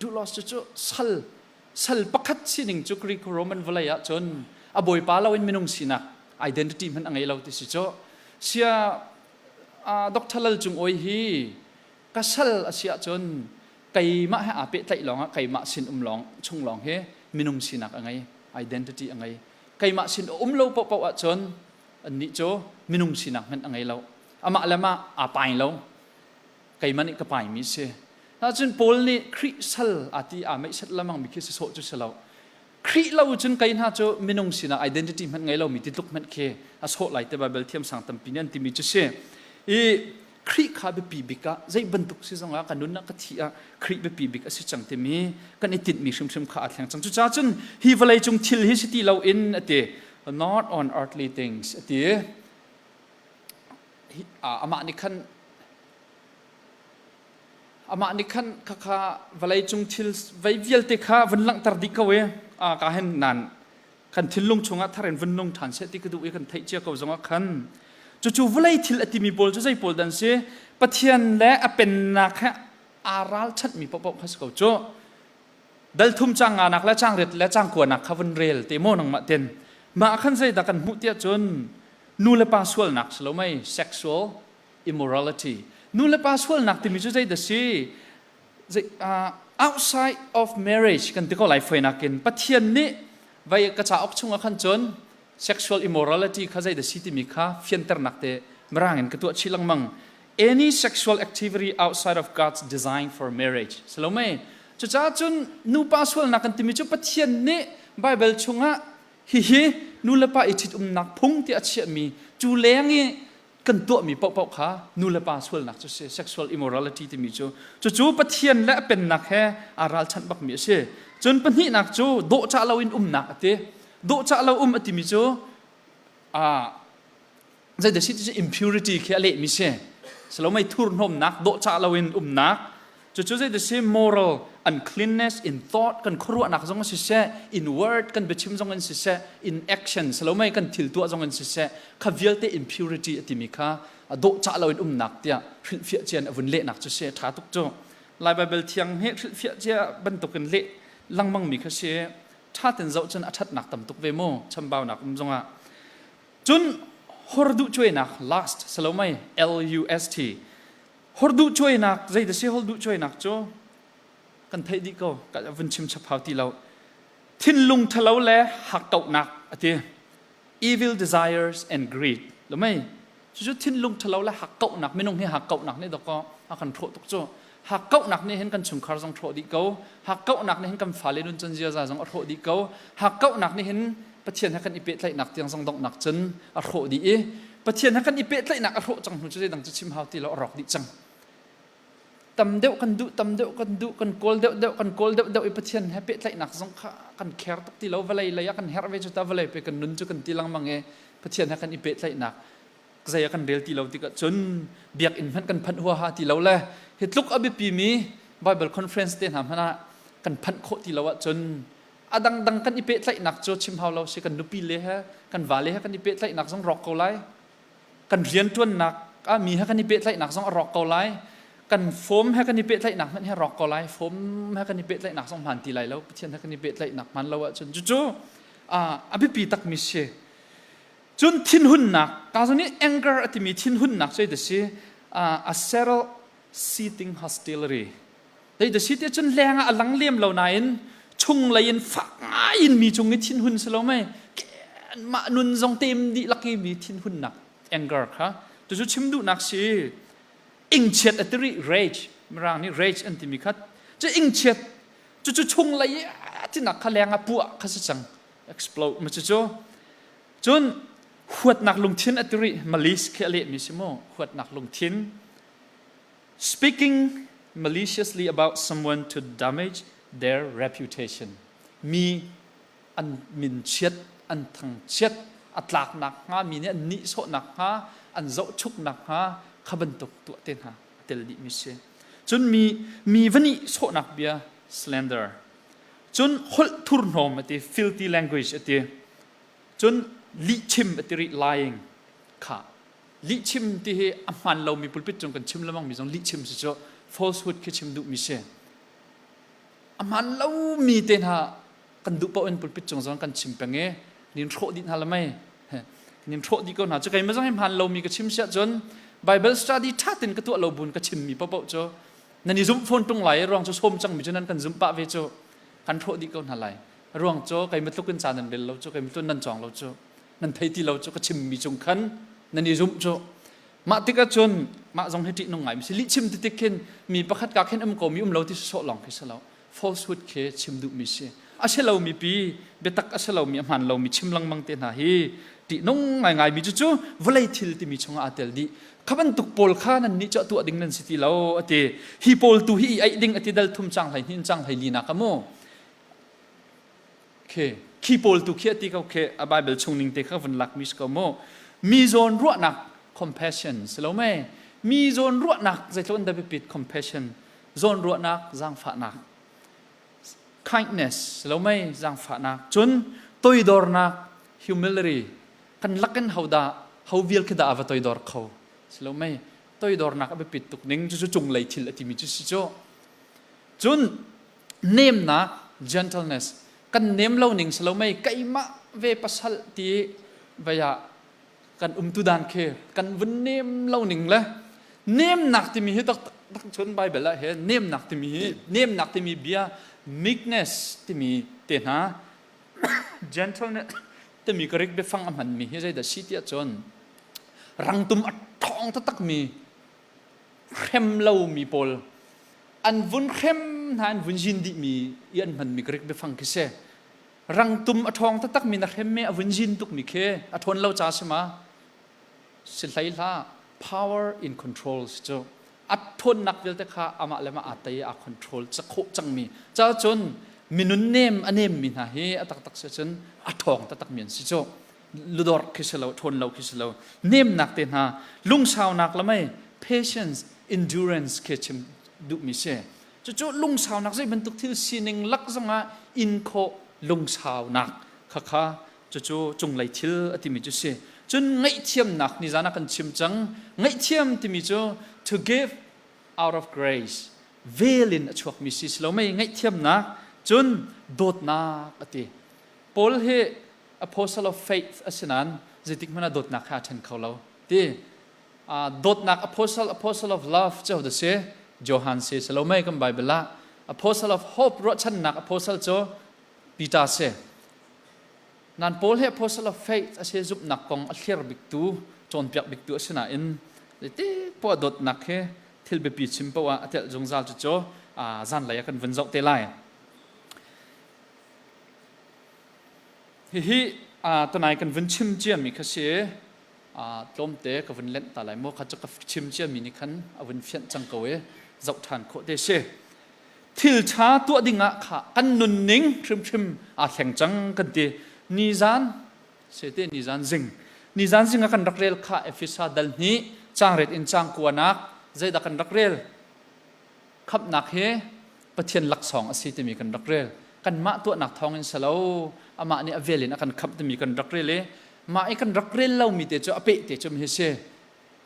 doulos cu cu sal sal pakhat sining cu Greek Roman vawlei ah cun a bawipa lo in minung sinak identity hmanh a ngei lo ti si cu sia Dr. Lal Cung Oi hi ka sal a si ahcun keimah he aa pehtlaih lawngah keimah sin um lawng chung lawng hi minung sinak a ngei identity a ngei keimah sin a um lo paohpaoh ahcun annih cu minung sinak hmanh a ngei lo amah le mah aa pai lo keimah nih ka paimi si ahcun Paul nih Khrih sal aa ti aa meihset lamang mi khi si sawh cu si lo Khrih lo cun kei hna cu minung sinak identity hmanh ngei lomi ti tluk hmanh khi a sawh lai te Bible thiam sang tampi nih an timi cu si i Khrih kha biapi bik ah zei bantuk si zong ah ka nun ah ka thi ah Khrih biapi bik a si cang timi kan i tinhmi hrimhrim kha aa thleng cang. Cucaah cun hi vawlei cung thil hi si ti loin a ti not on earthly things a ti. Amah nih khan amah nih khan khakha vawlei cung thil vei vialte kha vun langhter dih ko i ka hen nan kan thinlung chungah thar in vun nung ṭhan seh ti ka duh i kan theih cia ko zongah khan cucu vawlei thil a timi pawl cu zei pawl dan si Pathian le a pennak he aa ralchanhmi paohpaoh kha si ko cu dal thum cang nganak le cang riat le cang kuanak kha vun rel te maw nangmah ten mah khan zeidah kan hmuh tiah cun nu le pa sualnak si lo mei sexual immorality nu le pa sualnak timi cu zeidah si outside of marriage kan ti ko lai foinak in Pathian nih vai ka cauk chungah khan cun sexual immorality kha zei da si timi kha fianternak te mirang in ka tuah chih lengmang any sexual activity outside of God's design for marriage salome cucaah cun nupa sualnak kan timi cu Pathian nih Bible chungah hihi nu le pa i ṭhitumnak phung ti a chiahmi cu leng i kan tuahmi paohpaoh kha nu le pa sualnak cu si sexual immorality timi cu cucu Pathian le a pennak he aa ralchanh bakmi a si cun pahnihnak cu dawhcah loin umnak a ti dawhcah lo um a timi cu zeidah si ti cu impurity khi a lehmi si salomei thurhnawmnak dawhcah loin umnak Cucu zei si moral uncleanness in thought kan khuaruahnak zong siseh, in word kan biachim zong in siseh, in action salomei kan thil tuah zong in siseh, kha vialte impurity a timi kha a dawhcah loin umnak tiah hrilhfiah cian a vun lehnak cu si ṭha tuk cu. Lai Bible thiang hi hrilhfiah cia bantukin leh lengmang mi kha si ṭha ten zoh cun a ṭhatnak tam tuk ve mu chambaunak um zongah. Cun horduh cuainak lust salomei L U S T Horduh cuainak zei da si horduh cuainak cu kan theih dih ko ka vun chim chap hau ti lo thinlung ṭhalo le hakkauhnak a ti evil desires and greed lo mei cucu thinlung ṭhalo le hakkauhnak minung hi hakkauhnak nih dawkaw a kan hrawh tuk cu hakkauhnak nih hin kan chungkhar zong hrawh dih ko hakkauhnak nih hin kan fale nun cun ziaza zong a hrawh dih ko hakkauhnak nih hin Pathian he kan i pehtlaihnak tiang zong donghnak cun a hrawh dih i Pathian he kan i pehtlaihnak a hrawh cang hnu cu zeidang cu chim hau ti lo, a rawk dih cang. Tam deuh kan duh, tam deuh kan duh, kan kawl deuh deuh, kan kawl deuh deuh i Pathian he pehtlaihnak zong kha kan kher tuk ti lo. Vawlei lei ah kan herh ve cu ta, vawlei pe kan nun cu kan ti lengmang i Pathian he kan i pehtlaihnak zei ah kan rel ti lo tikah cun biakinn hmanh kan phanh huaha ti lo le hi tluk a biapi mi Bible conference te hna hmanh ah kan phanh khawh ti lo ahcun a dangdang kan i pehtlaihnak cu chim hau lo si. Kan nupi le he, kan vale he kan i pehtlaihnak zong rawk ko lai, kan rianṭuannak ah mi he kan i pehtlaihnak zong a rawk ko lai, kan fom he kan i pehtlaihnak hmanh he rawk ko lai, fom he kan i pehtlaihnak zong hmaan ti lai lo Pathian he kan i pehtlaihnak hmaan lo ahcun. Cucu a biapi takmi si. Cun thinhunnak ka zong nih anger a timi thinhunnak cu a si, a settle seating hostility. Dei da si te cun leng ah a lang lem lo nain chung lei in fak ngai in mi cung i thinhun si lo mei mah nun zong tem dih lak i mi thinhunnak, anger kha, cucu chim duhnak si. Ingchiat a tiri, rage, mirang nih rage an timi kha cu ingchiat cucu chung lei i tinak kha leng ah puah kha si cang, explode ma cucu. Cun huatnak lungthin a tiri, malice khi a lehmi si mu. Huatnak lungthin, speaking maliciously about someone to damage their reputation. Mi an min chiat, an thang chiat a tlaknak hnga, mi nih an nihsawhnak hnga, an zohchuknak hnga kha bantuk tuah te hna a tel dih mi si. Cun mi mi va nihsawhnak bia, slander. Cun holh thurhnawm a ti, filthy language a ti. Cun lihchim a ti rih, lying kha. Lihchim ti hi a hmaan lomi pulpit cung kan chim lengmang mi zong lihchim si cu, falsehood khi chim duhmi si. A hmaan lomi te hna kan duh paoh in pulpit cung zong kan chim peng i nin hrawh dih hna la mei nin hrawh dih ko hna cu. Keimah zong hi hmaan lomi ka chim siah cun Bible study ṭha tein ka tuah lo buin ka chimmi paohpaoh cu nan i zumh fawn ṭung lai i ruang cu sawm cangmi cu nan kan zumh pah ve cu, kan hrawh dih ko hna lai. Ruang cu keimah tluk in ca nan rel lo cu, keimah tluk nan cawng lo cu, nan thei ti lo cu, ka chimmi cung khan nan i zumh cu. Mah tikah cun mah zong hi ṭihnung ngai mi si. Lihchim ti tik khin mi pakhat ka khin um ko mi um lo ti sawh lawng khi si lo, falsehood khi chim duhmi si. A si lomi pi biatak, a si lomi, a hmaan lomi chim lengmang te hna hi ṭihnung ngaingai mi cu vawlei thil timi chungah aa tel dih. Kha bantuk pawl kha nan nih cu a tuah ding nan si ti lo a ti. Hi pawl tu hi i aih ding a ti, dal thum cang hlei hnin cang hlei li nak a mu khi khi pawl tu khi a ti ko khi. A Bible chung ning te kha vun lak mi si ko mu. Mi zawn ruahnak, compassion si lo mei? Mi zawn ruahnak zeitluk in dah biapit? Compassion, zawn ruahnak, zaangfahnak, kindness si lo mei? Zaangfahnak. Cun toidornak, humility. Kan lakin ho dah, ho vial khi dah a va toidor kho si lo mei? Toidornak a biapit tuk ning cu cunglei thil a timi cu si cu. Cun nemnak, gentleness. Kan nem lo ning si lo mei? Keimah ve pasal ti vei ah kan umtu dan khi kan vun nem lo ning le nemnak timi hi tak tak cun Bible ah he nemnak timi hi, nemnak timi bia, meekness timi te hna, gentleness timi Greek biafang a hmanmi hi zeidah si tiah cun rangtum a ṭhawng taktak mi hrem lomi pawl an vun hrem hna, an vun zin dihmi i an hmanmi Greek biafang khi si. Rangtum a ṭhawng taktak mi na hrem mi a vun zin tukmi khi a ṭhawn lo ca si ma si hlei hlah. Power in control si cu. A ṭhawnnak vialte kha amah le mah aa tei, aa control khawh cangmi ca. Cun minun nem a nemmi hna hi a taktak si cun a ṭhawng taktak mi an si cu. Ludor khi si lo, ṭhawn lo khi si lo. Nemnak te hna, lungsaunak lamei, patience, endurance khi chim duhmi si. Cucu lungsaunak, zei bantuk thil sining lak zongah in khawh lungsaunak kha kha cucu cunglei thil a timi cu si. Cun ngaihthiamnak, nizan ah kan chim cang. Ngaihthiam timi cu to give out of grace, vel in a chuakmi si si lo mei ngaihthiamnak? Cun dawtnak a ti. Paul hi apostle of faith a si nain zeitik hmanh ah dawtnak kha a ṭhen kho lo ti. Dawtnak apostle, apostle of love cu da si? Johan si si lo mei kan Bible ah? Apostle of hope, ruahchannak apostle cu Peter si. Nan Paul hi apostle of faith a si, zumhnak kong a thlir biktu, cawnpiak biktu a si nain zeiti poah dawtnak hi thil biapi chim poah a telh zungzal. Cu cu zanlei ah kan vun zoh te lai. Hihi tunai kan vun chim ciami kha si. Tlawmte ka vun lenh ta lai maw kha cu ka chim ciami nih khan a vun fianh cang ko i zoh ṭhan khawh te si. Thil ṭha tuah dingah kha kan nunning hrimhrim aa thleng cang kan ti. Nizan sete nizan zing nizan zing ah kan rak rel kha Efesa dal hnih cangret in cang kuanak zeidah kan rak rel khamhnak hi Pathian laksawng a si timi kan rak rel. Kanmah tuahnak thawngin si lo, amah nih a vel in a kan khamh timi kan rak rel i mah i kan rak rel lomi te cu a peh te cu hi si.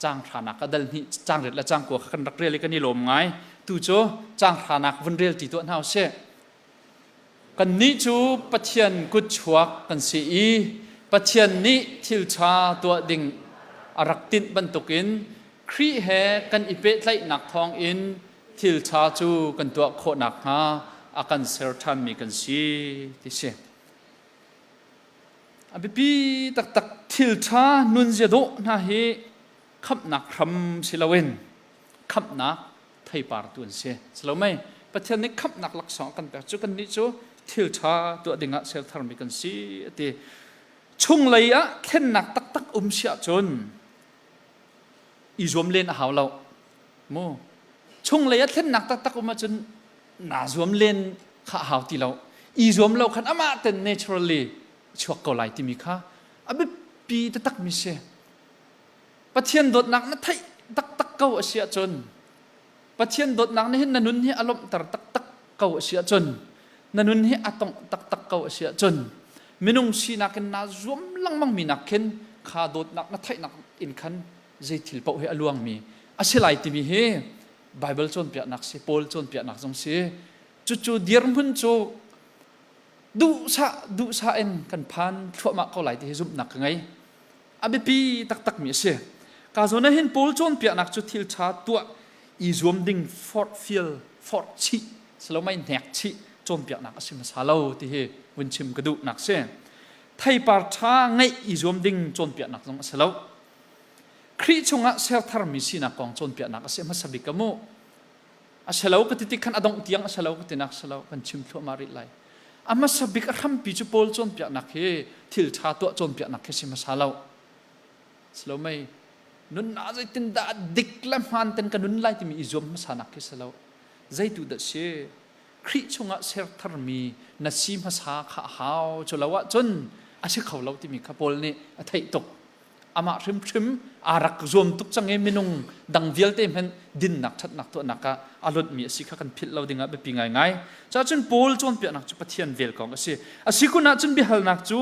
Caang hranak a dal hnih, caang riat le caang kua kha kan rak rel i kan i lawm ngai. Tu cu caang hranak vun rel ti tuah hna usih. Kannih cu Pathian kutchuak kan si i Pathian nih thil ṭha tuah ding a rak tinh bantukin Khrih he kan i pehtlaihnak thawngin thil ṭha cu kan tuah khawh nakhnga a kan ser ṭhanmi kan si ti si. A biapi taktak thil ṭha nunzia dawh hna hi khamhnak hram si loin khamhnak theipar tu an si. Si lo mei? Pathian nih khamhnak laksawng a kan pek cu kannih cu thil ṭha tuah dingah ser tharmi kan si a ti. Chunglei ah thlennak taktak um si ahcun i zuam len a hau lo. Mu chunglei ah thlennak taktak um ahcun naa zuam len kha a hau ti lo. I zuam lo khan amah ten naturally chuak ko lai timi kha a biapi taktak mi si. Pathian dawtnak na theih taktak ko a si ahcun Pathian dawtnak nih hin na nun hi a lawmhter taktak ko a si ahcun na nun hi a tongh taktak ko a si ahcun minung sinak in naa zuam lengmang mi nak khin kha dawtnak na theihnak in khan zei thil paoh hi a luangmi a si lai timi hi Bible cawnpiaknak si Paul cawnpiaknak zong si cucu dirhmun cu duhsah duhsah in kan phan thluahmah ko lai ti hi zumhnak ka ngei. A biapi taktakmi a si. Ka zawn ah hin Paul cawnpiaknak cu thil ṭha tuah i zuam ding forhfial, forh chih, salomai hnek chih cawnpiaknak a si hmasa lo ti hi vun chim ka duhnak si. Theipar ṭha ngeih i zuam ding cawnpiaknak zong a si lo. Khrih chungah ser tharmi sinak kong cawnpiaknak a si hmasa bik a mu. A si lo ka ti tik khan a dongh tiang a si lo ka tinak si lo kan chim thluahmah rih lai. A hmasa bik a hrampi cu Paul cawnpiaknak hi thil ṭha tuah cawnpiaknak khi si hmasa lo. Si lo mei nunnak zeitindah dik le hmaan ten ka nun lai timi i zuam hmasanak khi si lo. Zeitu dah si? Khrih chungah ser tharmi na si hmasa kha a hau. Cu lo ahcun a si kho lo timi kha Paul nih a theih tuk. Amah hrimhrim aa rak zuam tuk cang i minung dang vialte hmanh dinnak ṭhatnak tuahnak ah a lonhmi a si kha kan philh lo dingah biapi ngaingai. Cacun Paul cawnpiaknak cu Pathian vel kong a si. A si kun ahcun biahalnak cu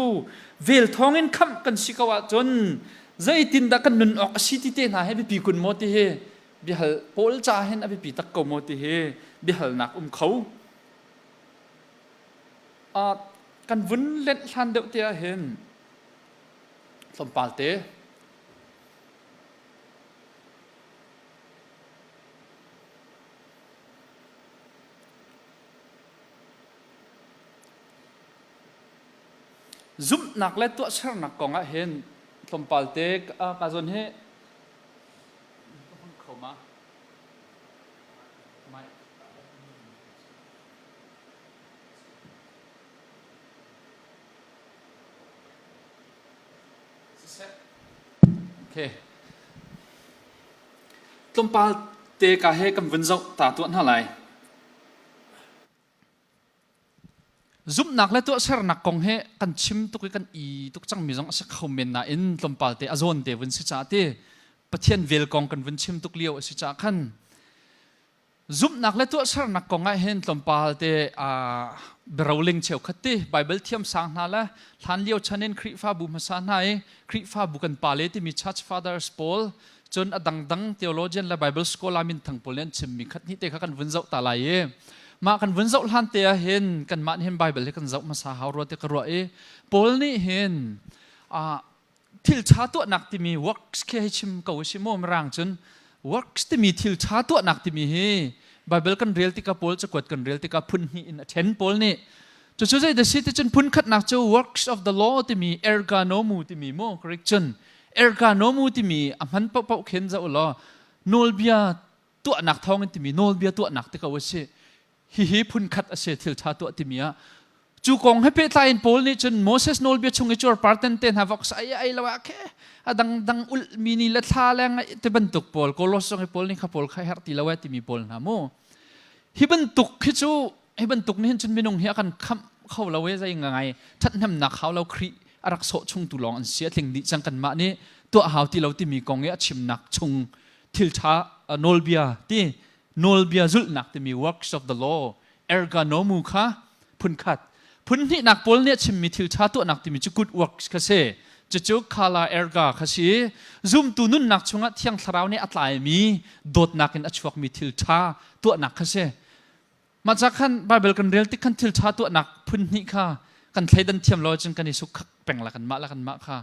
vel thawngin khamh kan si ko ahcun zeitindah kan nun awk a si ti te hna hi biapi kun maw ti hi biahal Paul ca hin a biapi tak ko maw ti hi biahalnak um kho. Kan vun lenh hlan deuh te ah hin Tlawmpal te. Zumhnak le tuahsernak kong ah hin tlawmpal te ka zawn hi ka hmang kho ma? Okay. Tlawmpal te ka he kan vun zoh ta tuah hna lai. Zumhnak le tuahsernak kong he kan chim tuk i kan i tuk cangmi zong a si kho men nain tlawmpal te a zawn te vun si caah ti Pathian vel kong kan vun chim tuk lio a si caah khan Zumhnak le tuahsernak kong ah hin tlawmpal te biaroling cheukhat ti Bible thiamsang hna le hlanlio chan in Khrihfabu hmasa hna i Khrihfabu kan pale timi Church Fathers pawl cun a dangdang theologian le Bible scholar minthang pawl nih an chimmi khat hnih te kha kan vun zoh ta lai i mah kan vun zoh hlan te ah hin kanmah nih hin Bible hi kan zoh hmasa hau rua ti ka ruah i Paul nih hin thil ṭha tuahnak timi works khi hei chim ko si maw mirang cun works timi thil ṭha tuahnak timi hi Bible kan rel tikah Paul cakuat kan rel tikah phun hnih in a ṭhen Paul nih cucu zei dah si ti cun phun khatnak cu works of the law timi erganomu timi mu Greek cun erganomu timi a hman paohpaoh khin zoh law nawlbia tuahnak thawngin timi nawlbia tuahnak ti ko a si hihi phun khat a si thil ṭha tuah timi ah. Cu kong he pehtlai in Paul nih cun Moses nawlbia chung i cuarpar ten te hna vok ai ai lo ah khe a dangdang ulhmi ni le thla le ngaih te bantuk pawl Kolos zong hi Paul nih kha pawl kha herh ti lo eh timi pawl hna mu. Hi bantuk hi cu hi bantuk nih hin cun minung hi a kan khamh kho lo e zei ngai ṭhathnemnak hau lo Khrih a rak sawh chung tu lawng an si a tling dih cang kanmah nih tuah hau ti lo timi kong i a chimnak chung thil ṭha nawlbia ti nawlbia zulhnak timi works of the law ergonomu kha phunkhat phunhnihnak pawl nih a chimmi thil ṭha tuahnak timi cu good works kha si cucu kala erga kha si zumtu nunnak chungah thiang thlarau nih a tlaimi dawtnak in a chuakmi thil ṭha tuahnak kha si mah ca khan Bible kan rel tik khan thil ṭha tuahnak phunhnih kha kan thleidan thiam lo cun kan i suk khak peng la kanmah la kanmah kha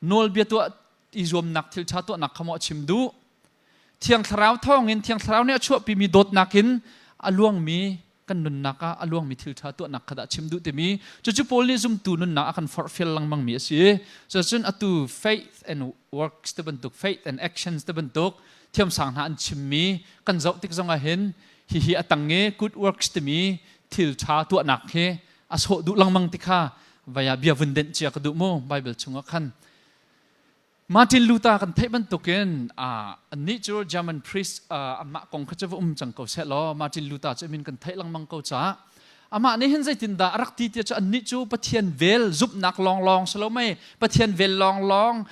nawlbia tuah i zuamnak thil ṭha tuahnak kha maw a chim duh Thiang Thlarau thawngin Thiang Thlarau nih a chuahpimi dawtnak in a luangmi kan nunnak ah a luangmi thil ṭha tuahnak kha dah chim duh timi cucu Paul nih zumtu nunnak a kan forhfial lengmangmi a si. Cucun atu faith and works te bantuk faith and actions te bantuk thiamsang hna an chimmi kan zoh tik zongah hin hihi a tang i good works timi thil ṭha tuahnak hi a sawh duh lengmang ti kha vaya bia vun denh cia ka duh mu Bible chungah khan Martin Luther kan theih bantukin annih cu German priest amah kong kha cu va um cang ko seh law Martin Luther cu min kan theih lengmang ko caah amah nih hin zeitindah a rak ti tiah cu annih cu Pathian vel zumhnak lawnglawng si lo mei Pathian vel lawnglawng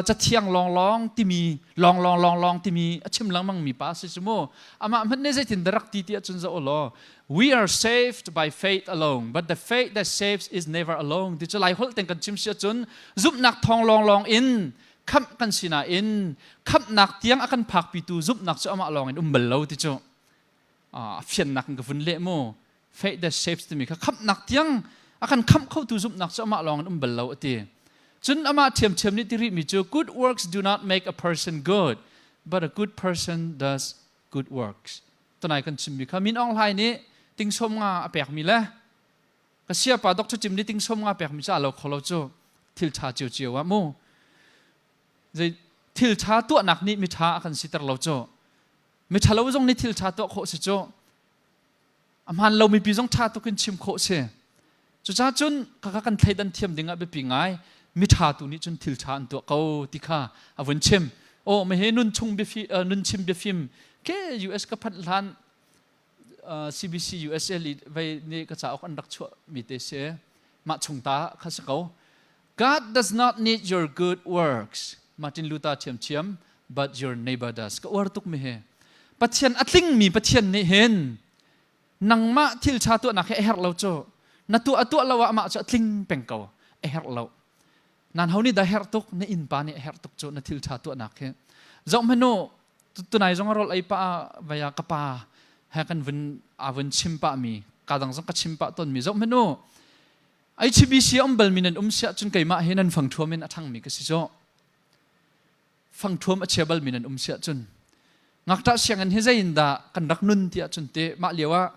cathiang lawnglawng timi lawnglawng lawnglawng timi a chim lengmang mi pa si cu mu amah hmanh nih zeitindah rak ti tiah cun zoh law We are saved by faith alone, but the faith that saves is never alone. Ti cu Lai holh ten kan chim si ahcun zumhnak thawng lawnglawng in khamh kan si nain khamhnak tiang a kan phakpitu zumhnak cu amah lawng in um bal lo ti cu a fiannak in ka vun leh mu. Faith that saves timi kha khamhnak tiang a kan khamh khotu zumhnak cu amah lawng in um bal lo a ti. Cun amah ṭhiamṭhiam nih ti rihmi cu good works do not make a person good, but a good person does good works. Tunai kan chimmi kha Min Aung Hlaing nih ting sawm nga a pekmi le ka siapa Dr. Tim nih ting sawm nga pekmi cu a lo kho lo cu thil ṭha ciocio ah mu zei thil ṭha tuahnak nih mi ṭha a kan siter lo cu mi ṭha lo zong nih thil ṭha tuah khawh si cu a hmaan lo mipi zong ṭha tuk in chim khawh si cucaah cun kaka kan thleidan thiam ding ah biapi ngai mi ṭha tu nih cun thil ṭha an tuah ko ti kha a vun chim oh me nun chung biafi nun chim biafim ke US ka phanh hlan CBC USA li vei nih ka cauk an rak chuah mi te si mah chung ta kha si ko God does not need your good works Martin Luther thiam thiam but your neighbor does ka uar tuk mi he Pathian a tling mi Pathian nih hin nangmah thil ṭha tuahnak hi a herh lo cu na tuah a tuah lo ah amah cu a tling peng ko a herh lo nan ho nih dah herh tuk na innpa nih a herh tuk cu na thil ṭha tuahnak hi zoh hmanh u tunai zong a rawl ei pah vaya ka pa he kan vun a vun chim pah mi ka dang zong ka chim pah ton mi zoh hmanh u HBC um bal mi nan um siah cun keimah hi nan fang thuam in a thang mi ka si cu fangthuam a chia balmi nan um siah cun ngakṭah sianginn hi zei in dah kan rak nun tiah cun te mah lio ah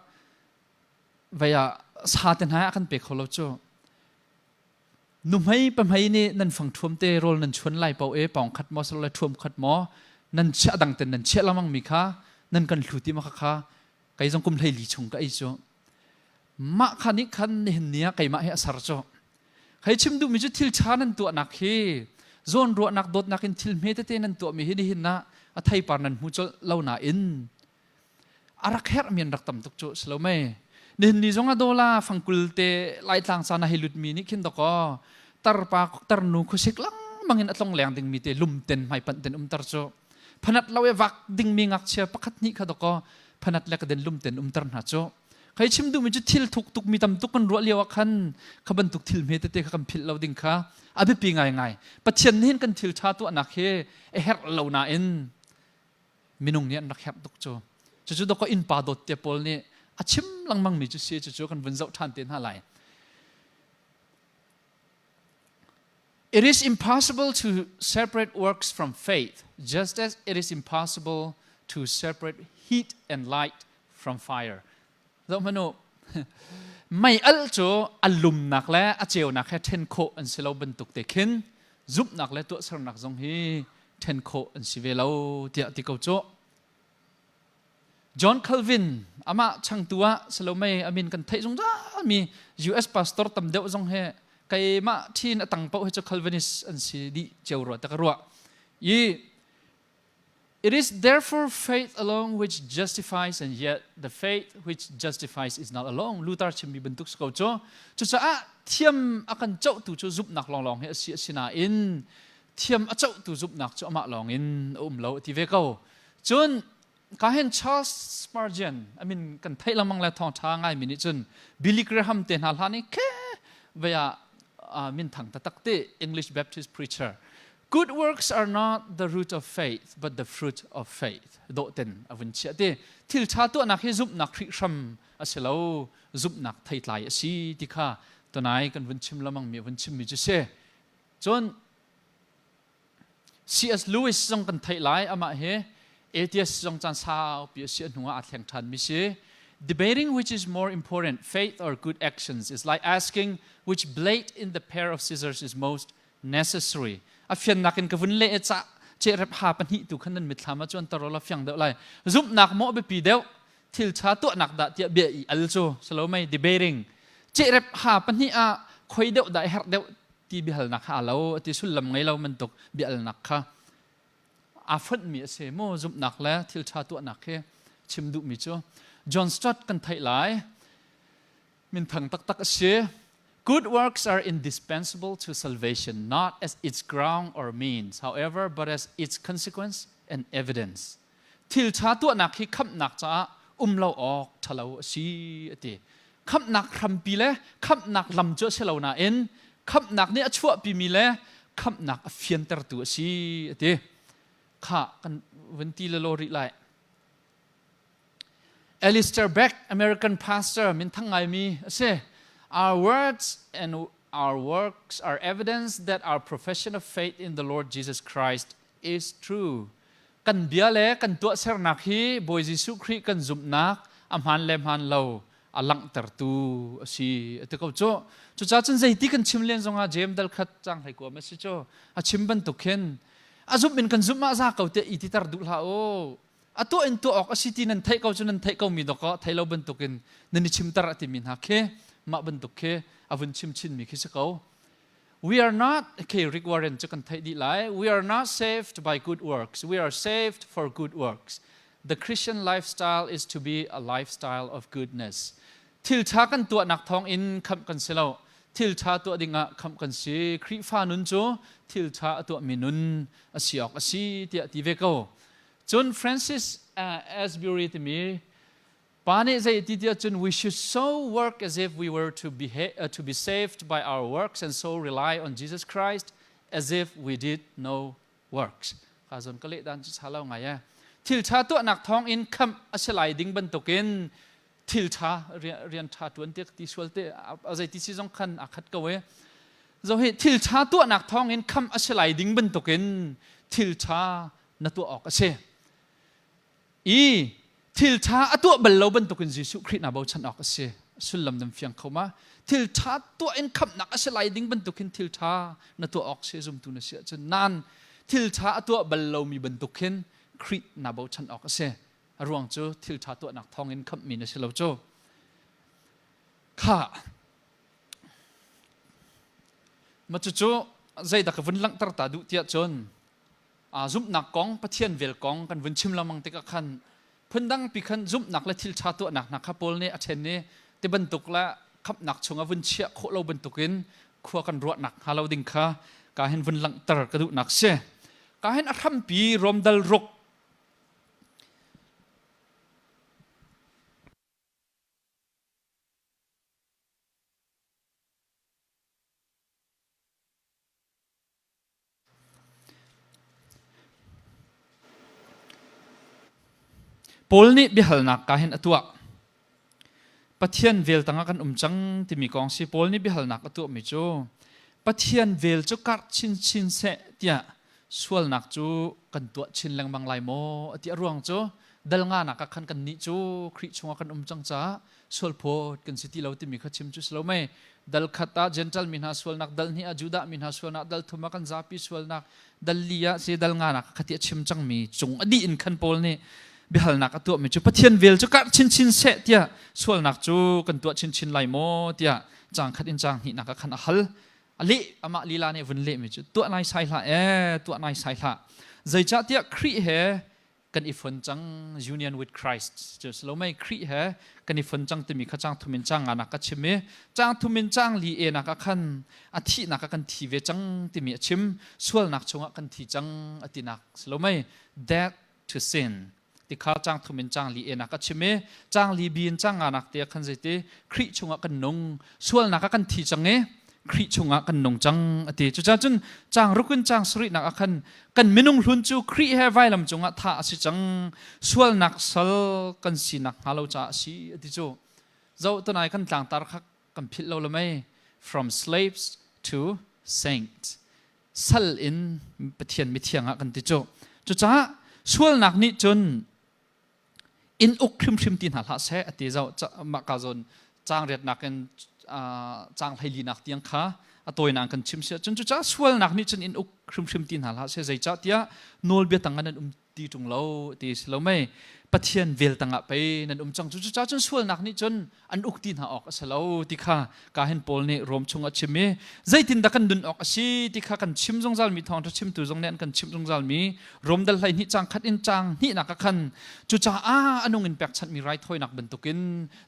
vei ah sa te hna a kan pe kho lo cu nuhmei pahmei nih nan fangthuam te rawl nan chuan lai pau e pawng khat maw salo le thuam khat maw nan chiah dang ten nan chiah lengmang mi kha nan kan hlu ti ma kha kha kei zong kum hlei li chung ka ei cu mah kha nih khan nihin ni ah keimah hi a sar cu Hei chim duhmi cu thil ṭha nan tuahnak hi zawnruahnak dawtnak in thil hme tete nan tuahmi hi nihin ah a theipar nan hmu colh lo nain a rak herhmi an rak tam tuk cu si lo mei. Nihin ni zong ah dawla fangkul te Laitlang caan ah hei lutmi nih khin dakaw tarpa tarnu khuasik lengmang in a tlong leng dingmi te lumten hmaipanh ten umter cu phanat lo e vak dingmi ngakchia pakhat hnih kha dakaw phanat le ka den lumten umter hna cu Kai chim duhmi cu thil thuk tukmi tam tuk kan ruah lio ah khan kha bantuk thil hme tete kha kan philh lo ding kha a biapi ngaingai. Pathian nih hin kan thil ṭha tuahnak hi a herh lo nain minung nih an rak herh tuk cu. Cucu dawkaw innpa dawt te pawl nih a chim lengmangmi cu si cucu kan vun zoh ṭhan te hna lai. It is impossible to separate works from faith, just as it is impossible to separate heat and light from fire. Zoh hmanh u. Mei al cu a lumnak le a ceunak he ṭhen khawh an si lo bantuk te khin zumhnak le tuahsernak zong hi ṭhen khawh an si ve lo tiah ti ko cu. John Calvin amah changtu ah Salome amin kan theih zungzal mi US pastor tam deuh zong he keimah thin a tang paoh hi cu Calvinist an si dih cio rua ta ka ruah. I It is therefore faith alone which justifies and yet the faith which justifies is not alone. Luther chimmi bantuk si ko cu. Cucaah thiam a kan cohtu cu zumhnak lawnglawng hi a si asinain thiam a cohtu zumhnak cu amah lawng in a um lo a ti ve ko. Cun ka hen Charles Spurgeon I mean kan theih lengmang le thawngṭha ngaimi nih cun Billy Graham te hna hlan i khe vei ah minthang taktak te English Baptist preacher. Good works are not the root of faith but the fruit of faith. Dawhten a vun chiah ti. Thil ṭha tuahnak hi zumhnak hrihhram a si lo, zumhnak theitlai a si ti kha tunai kan vun chim lamang mi vun chimmi cu si. Cun C.S. Lewis zong kan theih lai amah hi atheist zong caan saupi a si a hnu ah aa thleng ṭhan mi si. Debating which is more important, faith or good actions, is like asking which blade in the pair of scissors is most necessary. A fiannak in ka vun leh ca cehrep ha pahnih tu khan nan mitthlam ah cuan tar la fiang deuh lai. Zumhnak maw biapi deuh thil ṭha tuahnak dah tiah bia i al cu salo mei debating cehrep ha pahnih ah khoi deuh dah herh deuh ti biahalnak kha a lo ti sullam ngei lo bantuk biahalnak kha aa fonhmi a si mu zumhnak le thil ṭha tuahnak hi chim duhmi cu John Stott kan theih lai minthang taktak a si. Good works are indispensable to salvation, not as its ground or means, however, but as its consequence and evidence. Thil ṭha tuahnak hi khamhnak caah um lo awk ṭhalo a si a ti. Khamhnak hrampi le khamhnak lam cu a si lo nain khamhnak nih a chuahpimi le khamhnak a fiantertu a si a ti. Khah kan vun ti le law rih lai. Alistair Beck, American pastor minthang ngaimi a si. Our words and our works are evidence that our profession of faith in the Lord Jesus Christ is true. Kan bia le kan tuahsernak hi Bawi Jesuh Khrih kan zumhnak a hmaan le hmaan lo a langhtertu a si a ti ko cu. Cucaah cun zeiti kan chim len zongah James dal khat cang hlei kuam a si cu. A chim bantuk khin a zumh in kan zumh ah za ko te i titer duh hlah u. A tuah in tuah awk a si ti nan theih ko cu nan theih ko mi dawkaw thei lo bantukin nan i chimter a timi hna khi mah bantuk khi a vun chim chinmi khi si ko. We are not, okay, Rick Warren cu kan theih dih lai. We are not saved by good works. We are saved for good works. The Christian lifestyle is to be a lifestyle of goodness. Thil ṭha kan tuahnak thawng in khamh kan si lo. Thil ṭha tuah dingah khamh kan si. Khrihfa nun cu thil ṭha a tuahmi nun a si awk a si tiah ti ve ko. Cun Francis Asbury timi Pa nih zei ti tiah cun we should so work as if we were to be saved by our works and so rely on Jesus Christ as if we did no works. Ka zon ka leh dan cu cha lo ngai e. Thil ṭha tuahnak thawng in khamh a si lai ding bantukin thil ṭha rian ṭha ṭuan te ti sual te a zei ti si zong khan a khat ko e. Zo hi thil ṭha tuahnak thawng in khamh a si lai ding bantukin thil ṭha na tuah awk a si. I thil ṭha a tuah bal lo bantukin Jesuh Khrih naa bochan awk a si. Sullam nan fiang kho ma? Thil ṭha tuah in khamhnak a si lai ding bantukin thil ṭha na tuah awk si zumtu na si ahcun nan thil ṭha a tuah bal lomi bantuk khin Khrih naa bochan awk a si. A ruang cu thil ṭha tuahnak thawngin khamhmi na si lo cu. Kha ma cucu zeidah ka vun langhter ta duh tiah cun Zumhnak kong, Pathian vel kong kan vun chim lengmang tikah khan phundang pi khan zumhnak le thil ṭha tuahnak hna kha Paul nih a ṭhen i ti bantuk le khamhnak chungah vun chiah khawh lo bantukin khua kan ruahnak hnga lo ding kha ka hin vun langhter ka duhnak si. Ka hin a hrampi Rom dal ruk Paul nih biahalnak ka hin a tuah. Pathian vel tangah kan um cang timi kong si Paul nih biahalnak a tuahmi cu Pathian vel cu karh chinchin seh tiah sualnak cu kan tuah chin lengmang lai maw ti a ruang cu dal nganak ah khan kan nih cu Khrih chungah kan um cang caah sualphawt kan si ti lo timi kha chim cu si lo mei dal khat ah Gentile mi hna sualnak dal hnih ah Judah mi hna sualnak dal thum ah kan zapi sualnak dal li ah si dal nga nak khati a chim cangmi cung a dih in khan Paul nih. biahalnak a tuahmi cu Pathian vel cu karh chinchin seh tiah sualnak cu kan tuah chinchin lai maw tiah caang khat in caang hnihnak ah khan a hal. A leh amah lila nih vun lehmi cu tuah nai sai hlah ee tuah nai sai hlah. Zeicahtiah Khrih he kan i fon cang union with Christ cu si lo mei Khrih he kan i fon cang timi kha caang thum in caang nga nak ka chim i caang thum in caang li e nak ah khan a thihnak ah kan thi ve cang timi a chim sualnak chungah kan thi cang a tinak si lo mei death to sin ti kha caang thum in caang li e nak a chim i caang li bi in caang nga nak te ah khan zeiti Khrih chungah kan nung sualnak ah kan thi cang i Khrih chungah kan nung cang a ti. Cucaah cun caang ruk in caang sarihnak ah khan kan minung hlun cu Khrih he vailam cungah thah a si cang. Sualnak sal kan sinak hnga lo caah a si a ti cu. Zoh tunai kan tlangtar kha kan philh lo le mei from slaves to saints sal in Pathian mithiang ah kan ti cu. Cucaah sualnak nih cun in uk hrimhrim ti hna hlah seh a ti zoh mah ka zawn caang riatnak in caang hleilinak tiang kha a tawinak kan chim si cun cucaah sualnak nih cun in uk hrimhrim ti hna hlah seh zeicah tiah nawlbia tang ah nan um ti ṭung lo ti si lo mei Pathian vel tangah pei nan um cang cu cucaah cun sualnak nih cun an uk ti hna awk a si lo ti kha ka hin Paul nih Rom chung a chim i zeitindah kan nun awk a si ti kha kan chim zungzal mi thawngṭha chimtu zong nih an kan chimh zungzal mi Rom dal 12 caang khat in caang hnihnak ah khan cucaah a nung in pekchanhmi raithawinak bantukin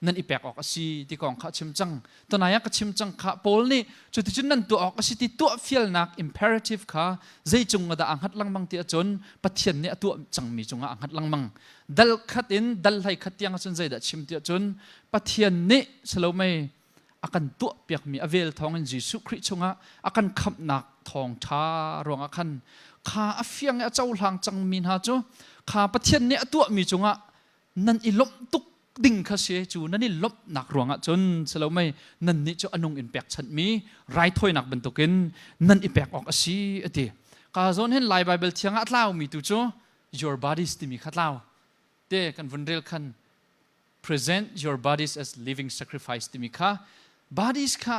nan i pek awk a si ti kong kha a chim cang tunai ah ka chim cang kha Paul nih cuticun nan tuah awk a si ti tuah fialnak imperative kha zei cung dah aa hngat lengmang ti ahcun Pathian nih a tuah cangmi cungah aa hngat lengmang dal khat in dal hlei khat tiang ahcun zeidah chim ti ahcun Pathian nih salomei a kan tuah piakmi a vel thawngin Jesuh Khrih chungah a kan khamhnak thawngṭha ruangah khan kha a fiang i a cohlang cangmi hna cu kha Pathian nih a tuahmi cungah nan i lawmh tuk ding kha si cu nan i lawmhnak ruangah cun salomei nan nih cu a nung in pekchanhmi raithawinak bantukin nan i pek awk a si a ti ka zawn hin Lai Baibal thiang ah a tlaumi tu cu your bodies timi kha tlau te kan vun rel khan present your bodies as living sacrifice timi kha bodies kha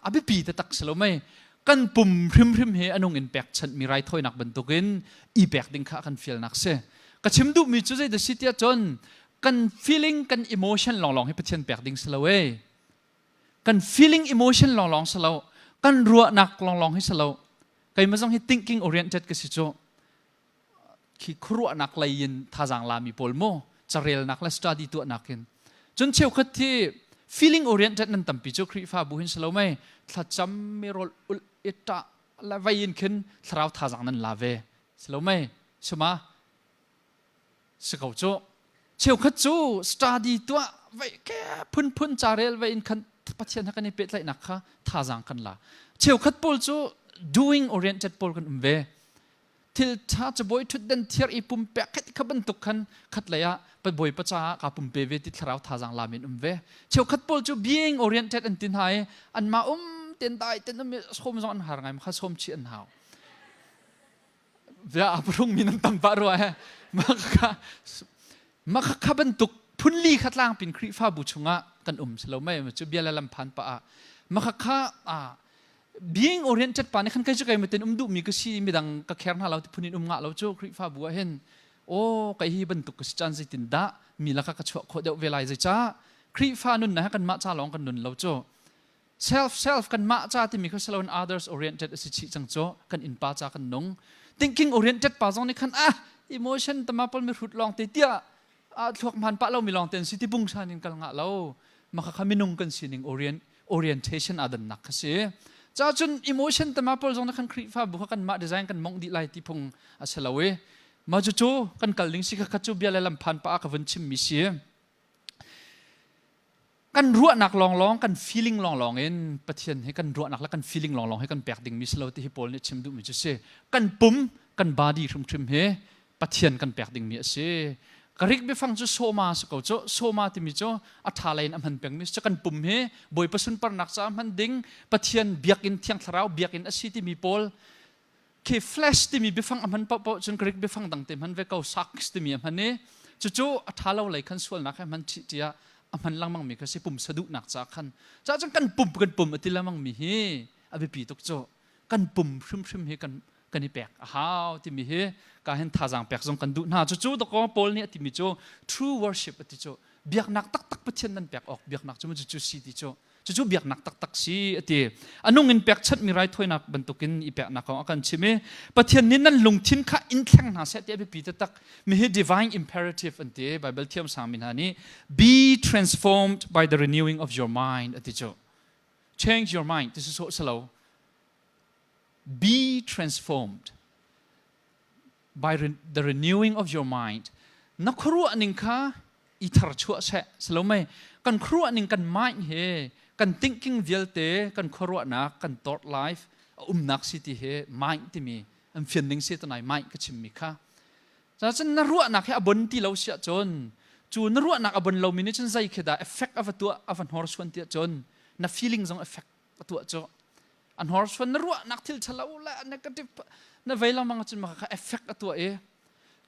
a biapi taktak si lo mei kan pum hrimhrim he anung in pekchanhmi raithawinak bantukin i pek ding kha kan fialnak si ka chim duhmi cu zei da si tiah cun kan feeling kan emotion lawnglawng hi Pathian pek ding si lo e kan feeling emotion lawnglawng si lo kan ruahnak lawnglawng hi si lo keimah zong hi thinking oriented ka si cu khi khuaruahnak lei in thazaang lami pawl maw carelnak le study tuahnak in cun cheukhat hi feeling oriented nan tampi cu Khrihfabu hin si lo mei thlacam mi rawl ulh i ṭah le vei in khin thlarau thazaang nan la ve si lo mei suma si ko cu cheukhat cu study tuah vei ke phunphun carel vei in khan Pathian ha kan i pehtlaihnak kha thazaang kan la cheukhat pawl cu doing oriented pawl kan um ve Thil ṭha cabawi ṭhutdan thiar i pumpek khat kha bantuk khan khatlei ah bawipa caah kaa pumpe ve ti thlarau thazaang lam in um ve. Cheukhat pawl cu being oriented an ti hna i anmah um ten dai ten um i sawm zong an har ngai kha sawm chih an hau. Bia a prung mi nan tam pah rua he. Mah kha bantuk phunli kha tlangpin Khrihfabu chungah kan um si lo mei cu bia le lam phan pah ah mah kha being oriented pa nih khan kei cu kei matin um duhmi ka si midang ka kher hna lo ti phun in um ngah lo cu Khrihfabu ah hin aw kei hi bantuk ka si caan zeitin dah mi laka ka chuah khawh deuh ve lai zeicah Khrihfa nun na kan mah ca lawng kan nun lo cu self self kan mah ca timi kha siloin others oriented a si chih cang cu kan innpa ca kan nung thinking oriented pa zong nih khan ah emotion tama pol mi hrut lawng te tiah a thluak hman pah lo mi lawng ten si ti bung shan in kal ngah lo maka kha minung kan sining orient orientation adan nak kha si cha cun emotion tama pol zong na khan Khrihfa bu kha kan mah design kan mong dih lai ti phung a si lo i ma cu cu kan kal ding si kha kha cu bia le lam phan pa ka vun chim mi si Kan ruahnak lawnglawng, kan feeling lawnglawng in Pathian hi kan ruahnak le kan feeling lawnglawng hi kan pek dingmi si lo ti hi Paul nih chim duhmi cu si. Kan pum, kan body hrimhrim hi Pathian kan pek dingmi a si. Greek biafang cu soma si ko cu. Soma timi cu a ṭha lei in a hman pengmi si. Kan pum hi Bawipa sunparnak caah hman ding, Pathian biakinn, Thiang Thlarau biakinn a si timi Paul khi flesh timi biafang a hman paohpaoh cun Greek biafang dang te hman ve ko sarx timi a hman i cucu a ṭha lo lei khan sualnak he hman chih tiah a hman lengmang mi kha si pumsa duhnak ca khan ca cun kan pum kan pum a ti lengmang mi hi a biapi tuk cu kan pum hrimhrim hi kan kan i pek a hau timi hi ka hin thazaang pek zong kan duh hna. Cucu dakaw Paul nih a timi cu true worship a ti cu, biaknak taktak Pathian nan pek awk biaknak cu cucu si ti cu, cucu biaknak taktak si a ti. A nung in pekchanhmi raithawinak bantukin i peknak kong a kan chim i Pathian nih nan lungthin kha in thleng hna seh ti a biapi taktak mi hi divine imperative an ti. Bible thiam sangmi hna nih be transformed by the renewing of your mind a ti cu. Change your mind ti sawh salo, be transformed by the renewing of your mind. Na khuaruah ning kha i tharchuah seh salomei. Kan khuaruah ning, kan mind he, kan thinking vialte, kan khuaruahnak, kan thought life a umnak si ti he mind timi an fian ning si tanai mind ka chimmi kha. Cun na ruahnak he a bon ti lo siah cun, cu na ruahnak a bon lomi nih cun zei khi dah effect a va tuah, a va hnorsuan tiah cun na feeling zong effect a tuah cu a hnorsuan. Na ruahnak thil ṭhalo le negative na vei lengmang ahcun mah kha effect a tuah i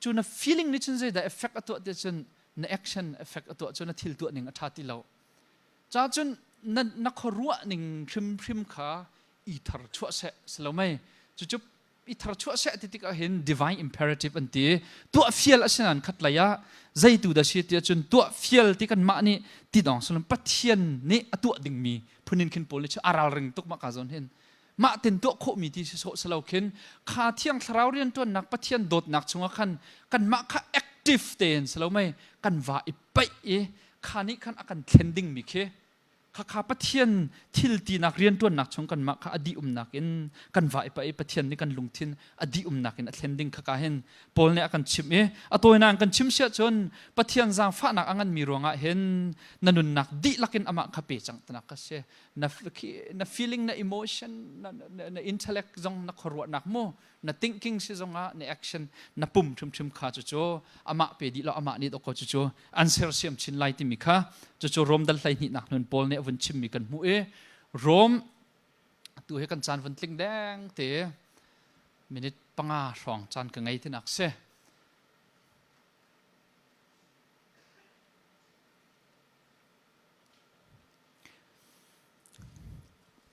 cu na feeling nih cun zeidah effect a tuah tiah cun na action effect a tuah cu na thil tuah ning a ṭha ti lo. Ca cun na na khuaruah ning hrimhrim kha i thar chuah seh salomei. Cucu i tharchuah seh ti tikah hin divine imperative an ti, tuah fial a si nain khat lei ah zeitu dah si ti ahcun tuah fial ti kan mah nih ti dong sullam Pathian nih a tuah dingmi phunin khin Paul nih cu a ralring tuk. Mah ka zawn hin mah ten tuah khawhmi ti si sawh silo khin kha Thiang Thlarau rianṭuannak, Pathian dawtnak chungah khan kanmah kha active tein silo mei kan va i paih i kha nih khan a kan thlen dingmi khi khakha Pathian thil tinak rianṭuannak chung kanmah kha a dih umnak in kan va i pah i Pathian nih kan lungthin a dih umnak in a thlen ding khaka hin Paul nih a kan chimh i a tawinak in kan chim siah cun Pathian zaangfahnak a nganmi ruangah hin na nunnak dihlak in amah kha pe cang tinak ka si. Na, na feeling, na emotion, na, na, na intellect zong, na khuaruahnak mu, na thinking si zongah, na action, na pum hrimhrim kha cucu amah pe dih lo, amah nih dawkaw cucu an sersiam chin lai timi kha cucu Rom dal 12 nak hnun Paul nih a vun chimmi kan hmuh i Rom tu hi kan caan vun tling deng te, minute 5 hrawng caan ka ngei tinak si.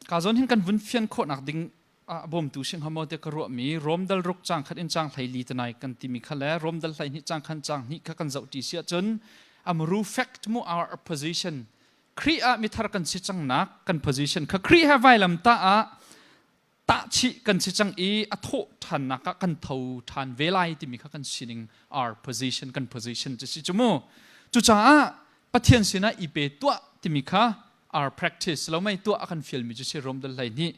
Ka zawn hin kan vun fian khawhnak ding a bawmtu sing hamo te ka ruahmi Rom dal ruk cang khat in cang 14 tanai kan timi kha le Rom dal 12 cang khan cang hnih kha kan zoh ti si ahcun amru fact mu, our position, Khrih ah mithar kan si cang nak kan position kha, Khrih he vailam ta ah tahchih kan si cang i a thawh ṭhannak ah kan tho ṭhan ve lai timi kha kan sining, our position, kan position cu si cu mu. Cucaah Pathian sinah i pe tuah timi kha our practice lo mei, tuah a kan fialmi cu si Rom dal 12.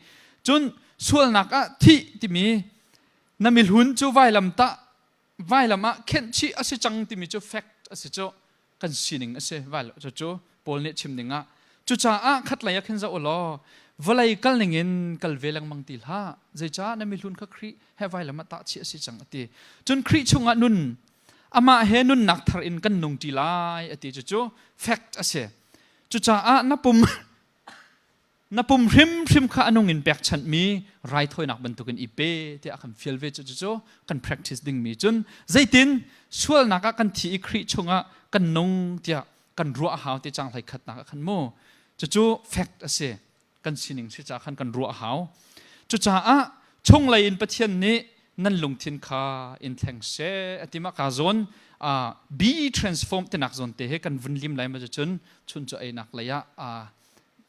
Cun sualnak ah thih timi, na mihlun cu vailam tah vailam ah khenhchih a si cang timi cu fact a si cu, kan sining a si vai cu Paul nih chim ding ah. Cucaah khatlei ah khin zoh u law vawlei kal ning in kal ve lengmang ti hlah, zeicah na mihlun kha Khrih he vailam ah tahchih a si cang a ti. Cun Khrih chungah nun, amah he nunnak thar in kan nung ṭi lai a ti, cucu fact a si. Cucaah na pum na pum hrimhrim kha a nung in pekchanhmi raithawinak bantukin i pe tiah a kan fial ve. Cu cu kan practice dingmi. Cun zeitin sualnak ah kan thi i Khrih chungah kan nung tiah kan ruah a hau ti cang hlei khatnak ah khan mu, cucu fact a si, kan sining si ca khan kan ruah a hau. Cucaah chunglei in Pathian nih nan lungthin kha in thleng seh a ti. Mah ka zawn be transform tinak zawn te he kan vun lim lai ma, cun chun cu einak lei ah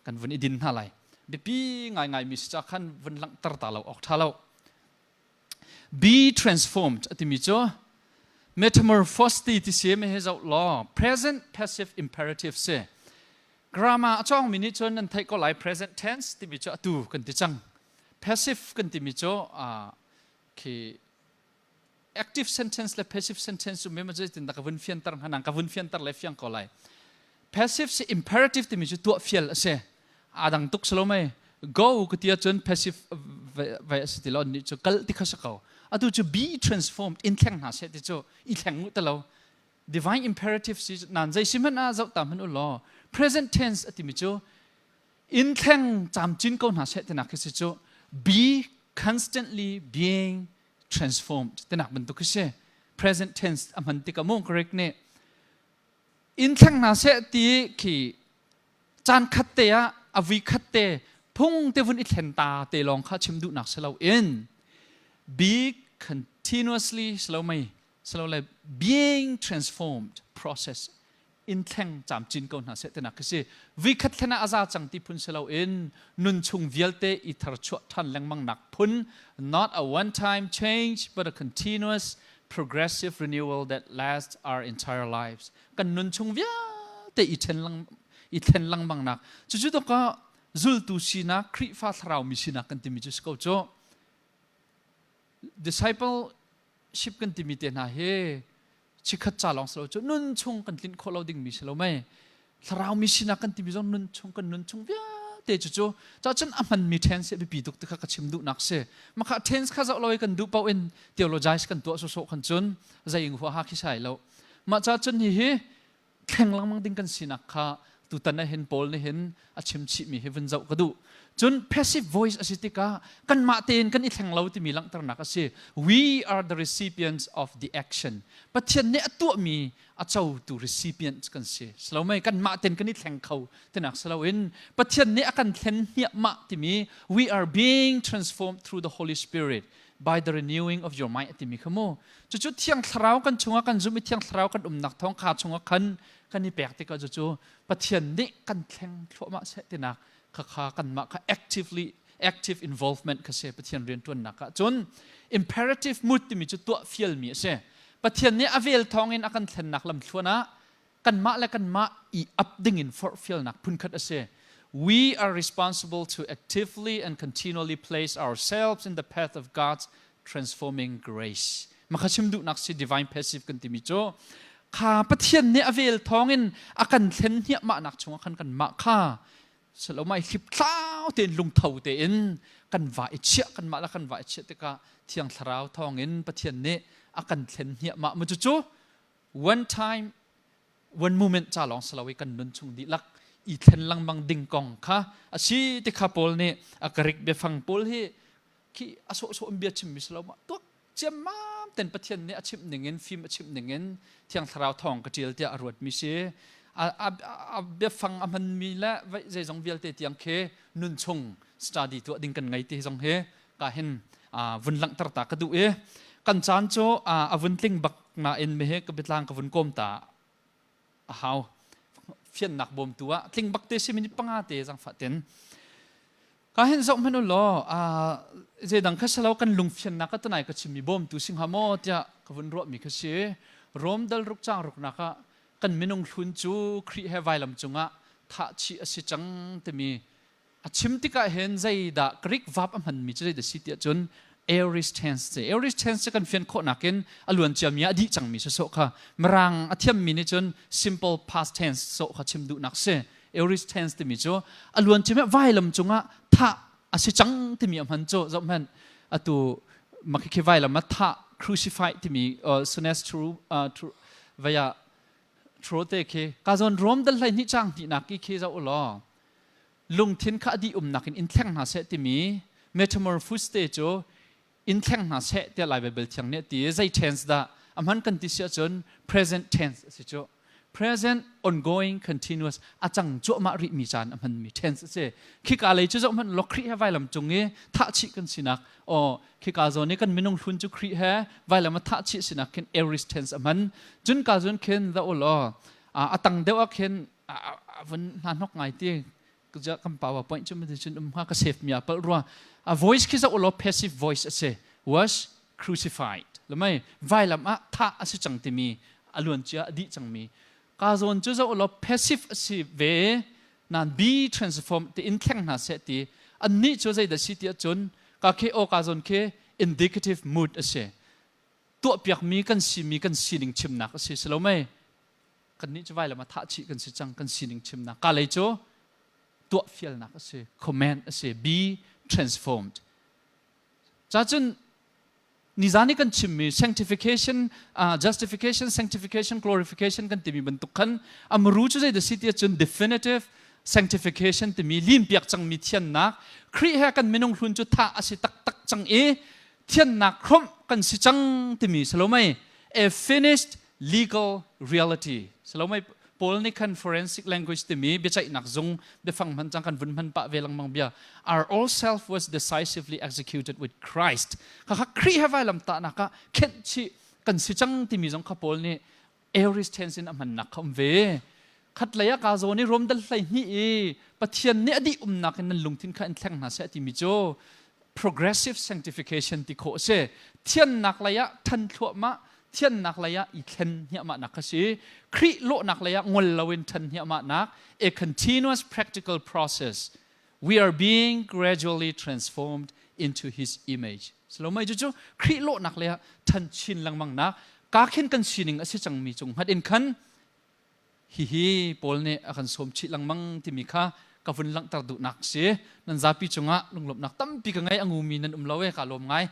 kan vun i din hna lai. Biapi ngaingai mi si ca khan vun langhter ta lo awk ṭha lo. Be transformed a timi cu metamorphosis ti si me he zoh law present passive imperative si. Grammar a cawng mi nih cun nan theih ko lai. Present tense timi cu atu kan ti cang, passive kan timi cu khi active sentence le passive sentence cu me zeitin dah ka vun fianter hnga nang ka vun fianter le fiang ko lai. Passive si, imperative timi cu tuah fial a si, aa dang tuk salo mei. Go ka ti ahcun passive vai a si ti lo, nih cu kal ti kha si ko. Atu cu be transformed, in thleng hna seh ti cu i thleng mu talo, divine imperative si nan. Zei si hmanh ah zoh ta hmanh u law present tense a timi cu in thleng camcin ko hna seh tinak khi si cu, be constantly being transformed tinak bantuk khi si. Present tense a hman tikah mu Greek nih in thleng hna seh ti khi caan khat te ah a vui khat te phung te vun i thlen ta te lawng kha chim duhnak si lo in. Be continuously slomei slowly being transformed process in thleng camcin ko hna seh tinak khi si. Vikhat thlen ah a za cang ti phun si loin nun chung vialte i tharchuah ṭhan lengmang nak phun, not a one time change but a continuous progressive renewal that lasts our entire lives. Kan nun chung vialte i ṭhen lang i thlen lengmang nak cucu to ka zultu sinak, Khrihfa thlarau mi sinak kan timi cu si ko cu. Discipleship kan timi te hna hi chikhat ca lawng si lo cu, nun chung kan tlinh khawh lo dingmi si lo mei. Thlarau mi sinak kan timi zong nun chung, kan nun chung vialte cu cu ca cun a hmanmi tense hi biapi tuk ti kha ka chim duhnak si. Makha tense kha zoh lo i kan duh paoh in theologize kan tuah sawsawh khan cun zei ing huaha khi sai lo. Mah ca cun hihi thleng lengmang ding kan sinak kha tutan ah hin Paul nih hin a chim chihmi hi vun zoh ka duh. Cun passive voice a si tikah kanmah tein kan i thleng lo timi langhternak a si. We are the recipients of the action. Pathian nih a tuahmi a cotu recipients kan si. Salomei kanmah tein kan i thleng kho tinak siloin Pathian nih a kan thlen hniahmah timi, we are being transformed through the Holy Spirit by the renewing of your mind timi kha mu. Cucu Thiang Thlarau kan chungah kan zum i Thiang Thlarau kan umnak thawng kha chungah khan kan i pek tikah cucu Pathian nih kan thleng thluahmah seh tinak kha kha kanmah kha actively active involvement kha se Pathian riantuannak ah. Cun imperative mood timi cu tuah fialmi a si. Pathian nih a vel thawngin a kan thlennak lam thluan ah kanmah le kanmah i up dingin forhfialnak phunkhat a si. We are responsible to actively and continually place ourselves in the path of God's transforming grace. Makha chim duhnak si divine passive kan timi cu kha Pathian nih a vel thawngin a kan thlen hniahmahnak chungah khan kan mah kha salomai hlipthlau tein, lungtho tein kan va i chiah, kanmah le kan va i chiah tikah Thiang Thlarau thawngin Pathian nih a kan thlen hniahmah mu. Cucu one time, one moment ca lawng si lo i kan nun chung dihlak i thlen lengmang ding kong kha a si ti kha Paul nih a Greek biafang pawl hi khi a sawhsawh in bia chimmi si lo ma, tuak ciammam ten Pathian nih a chimh ning in, fim a chimh ning in Thiang Thlarau thawng ka ṭial tiah a ruatmi si. A biafang a hmanmi le zeizong vialte tiang khi nun chung study tuah ding kan ngei ti zong hi ka hin vun langhter ta ka duh i kan caan cu a vun tling bak nain me he ka biatlang ka vun kawm ta a hau. Fiannak bawmtu ah tling bak te si, minute 5 te zangfah ten ka hin zoh hmanh u law. Zeidang kha salo, kan lungfiannak ka tanai ka chimmi bawmtu sing ha maw tiah ka vun ruahmi kha si. Rom dal ruk cang ruknak ah kan minung hlun cu Khrih he vailam cungah thah chih a si cang timi a chim tikah hin zeidah Greek verb a hmanmi cu zeidah si tiah cun aorist tense ce. Aorist tense cu kan fian khawh nakin a luan ciami a dih cangmi sawsawh kha, mirang a thiammi nih cun simple past tense sawh kha chim duhnak si. Aorist tense timi cu a luan ciami vailam cungah thah a si cang timi a hman cu. Zoh hmanh, atu makhi vailam ah thah, crucify timi sunes true vaya trote khi ka zawn Rom dal 12 cang hnihnak ki khi zoh law, lungthin kha a dih umnak in in thleng hna seh timi metamorphosis te cu in thleng hna seh tiah Lai Baibal Thiang nih a ti. Zei tense dah a hman kan ti si ahcun present tense a si cu. Present ongoing continuous, a cang cuahmah rihmi caan a hmanmi tense a si. Khika lei cu zoh hmanh law, Khrih he vailam cung i thah chih kan sinak o khika zawn i kan minung hlun cu Khrih he vailam a thah chih sinak khin aorist tense a hman. Cun ka zun khin da u law, a tang deuh ah khin a vun hna hnok ngai ti kan PowerPoint cu cun um hnga, ka save mi a palh rua. A voice khi zoh law, passive voice a si, was crucified lamai, vailam ah thah a si cang timi a luan cia a dih cangmi. Ka zawn cu zoh law, passive a si ve nan, be transform ti in thleng hna seh ti annih cu zeidah si ti ahcun ka khi o ka zawn khi indicative mood a si, tuahpiakmi kan simi, kan sining chimnak a si. Si lo mei, kannih cu vailam ah thah chih kan si cang, kan sining chimnak. Ka lei cu tuah fialnak a si, command a si, be transformed. Ca cun nizan i kan chimmi sanctification, justification, sanctification, glorification kan timi bantuk khan amru cu zeidah si ti ahcun definitive sanctification timi limpiak cangmi thiannak, Khrih he kan minung hlun cu thah a si taktak cang i thiannak hrawmh kan si cang timi salomei, a finished legal reality salomei. Paul nih khan forensic language timi biaceihnak zung biafang hman cang kan vun hman pah ve lengmang bia. Our old self was decisively executed with Christ. Khakha Khrih he vailam tahnak ah khenh chih kan si cang timi zong kha Paul nih aorist tense in a hmannak kha um ve. Khatlei ah ka zawn i Rom dal 12 i Pathian nih a dih umnak in nan lungthin kha in thleng hna seh timi cu progressive sanctification ti khawh a si. Thiannak lei ah ṭhan thluahmah, thiannak lei ah i thlen hniahmahnak kha si. Khrih lawhnak lei ah ngol loin ṭhan hniahmahnak, a continuous practical process. We are being gradually transformed into his image. Salomai cu Khrih lawhnak lei ah ṭhan chin lengmang nak, ka khin kan sining a si cangmi cung hngat in khan hihi Paul nih a kan sawm chih lengmang timi kha ka vun langhter duhnak si. Nan zapi cungah lunglawmhnak tampi ka ngei. A ngumi nan um lo e, ka lawm ngai.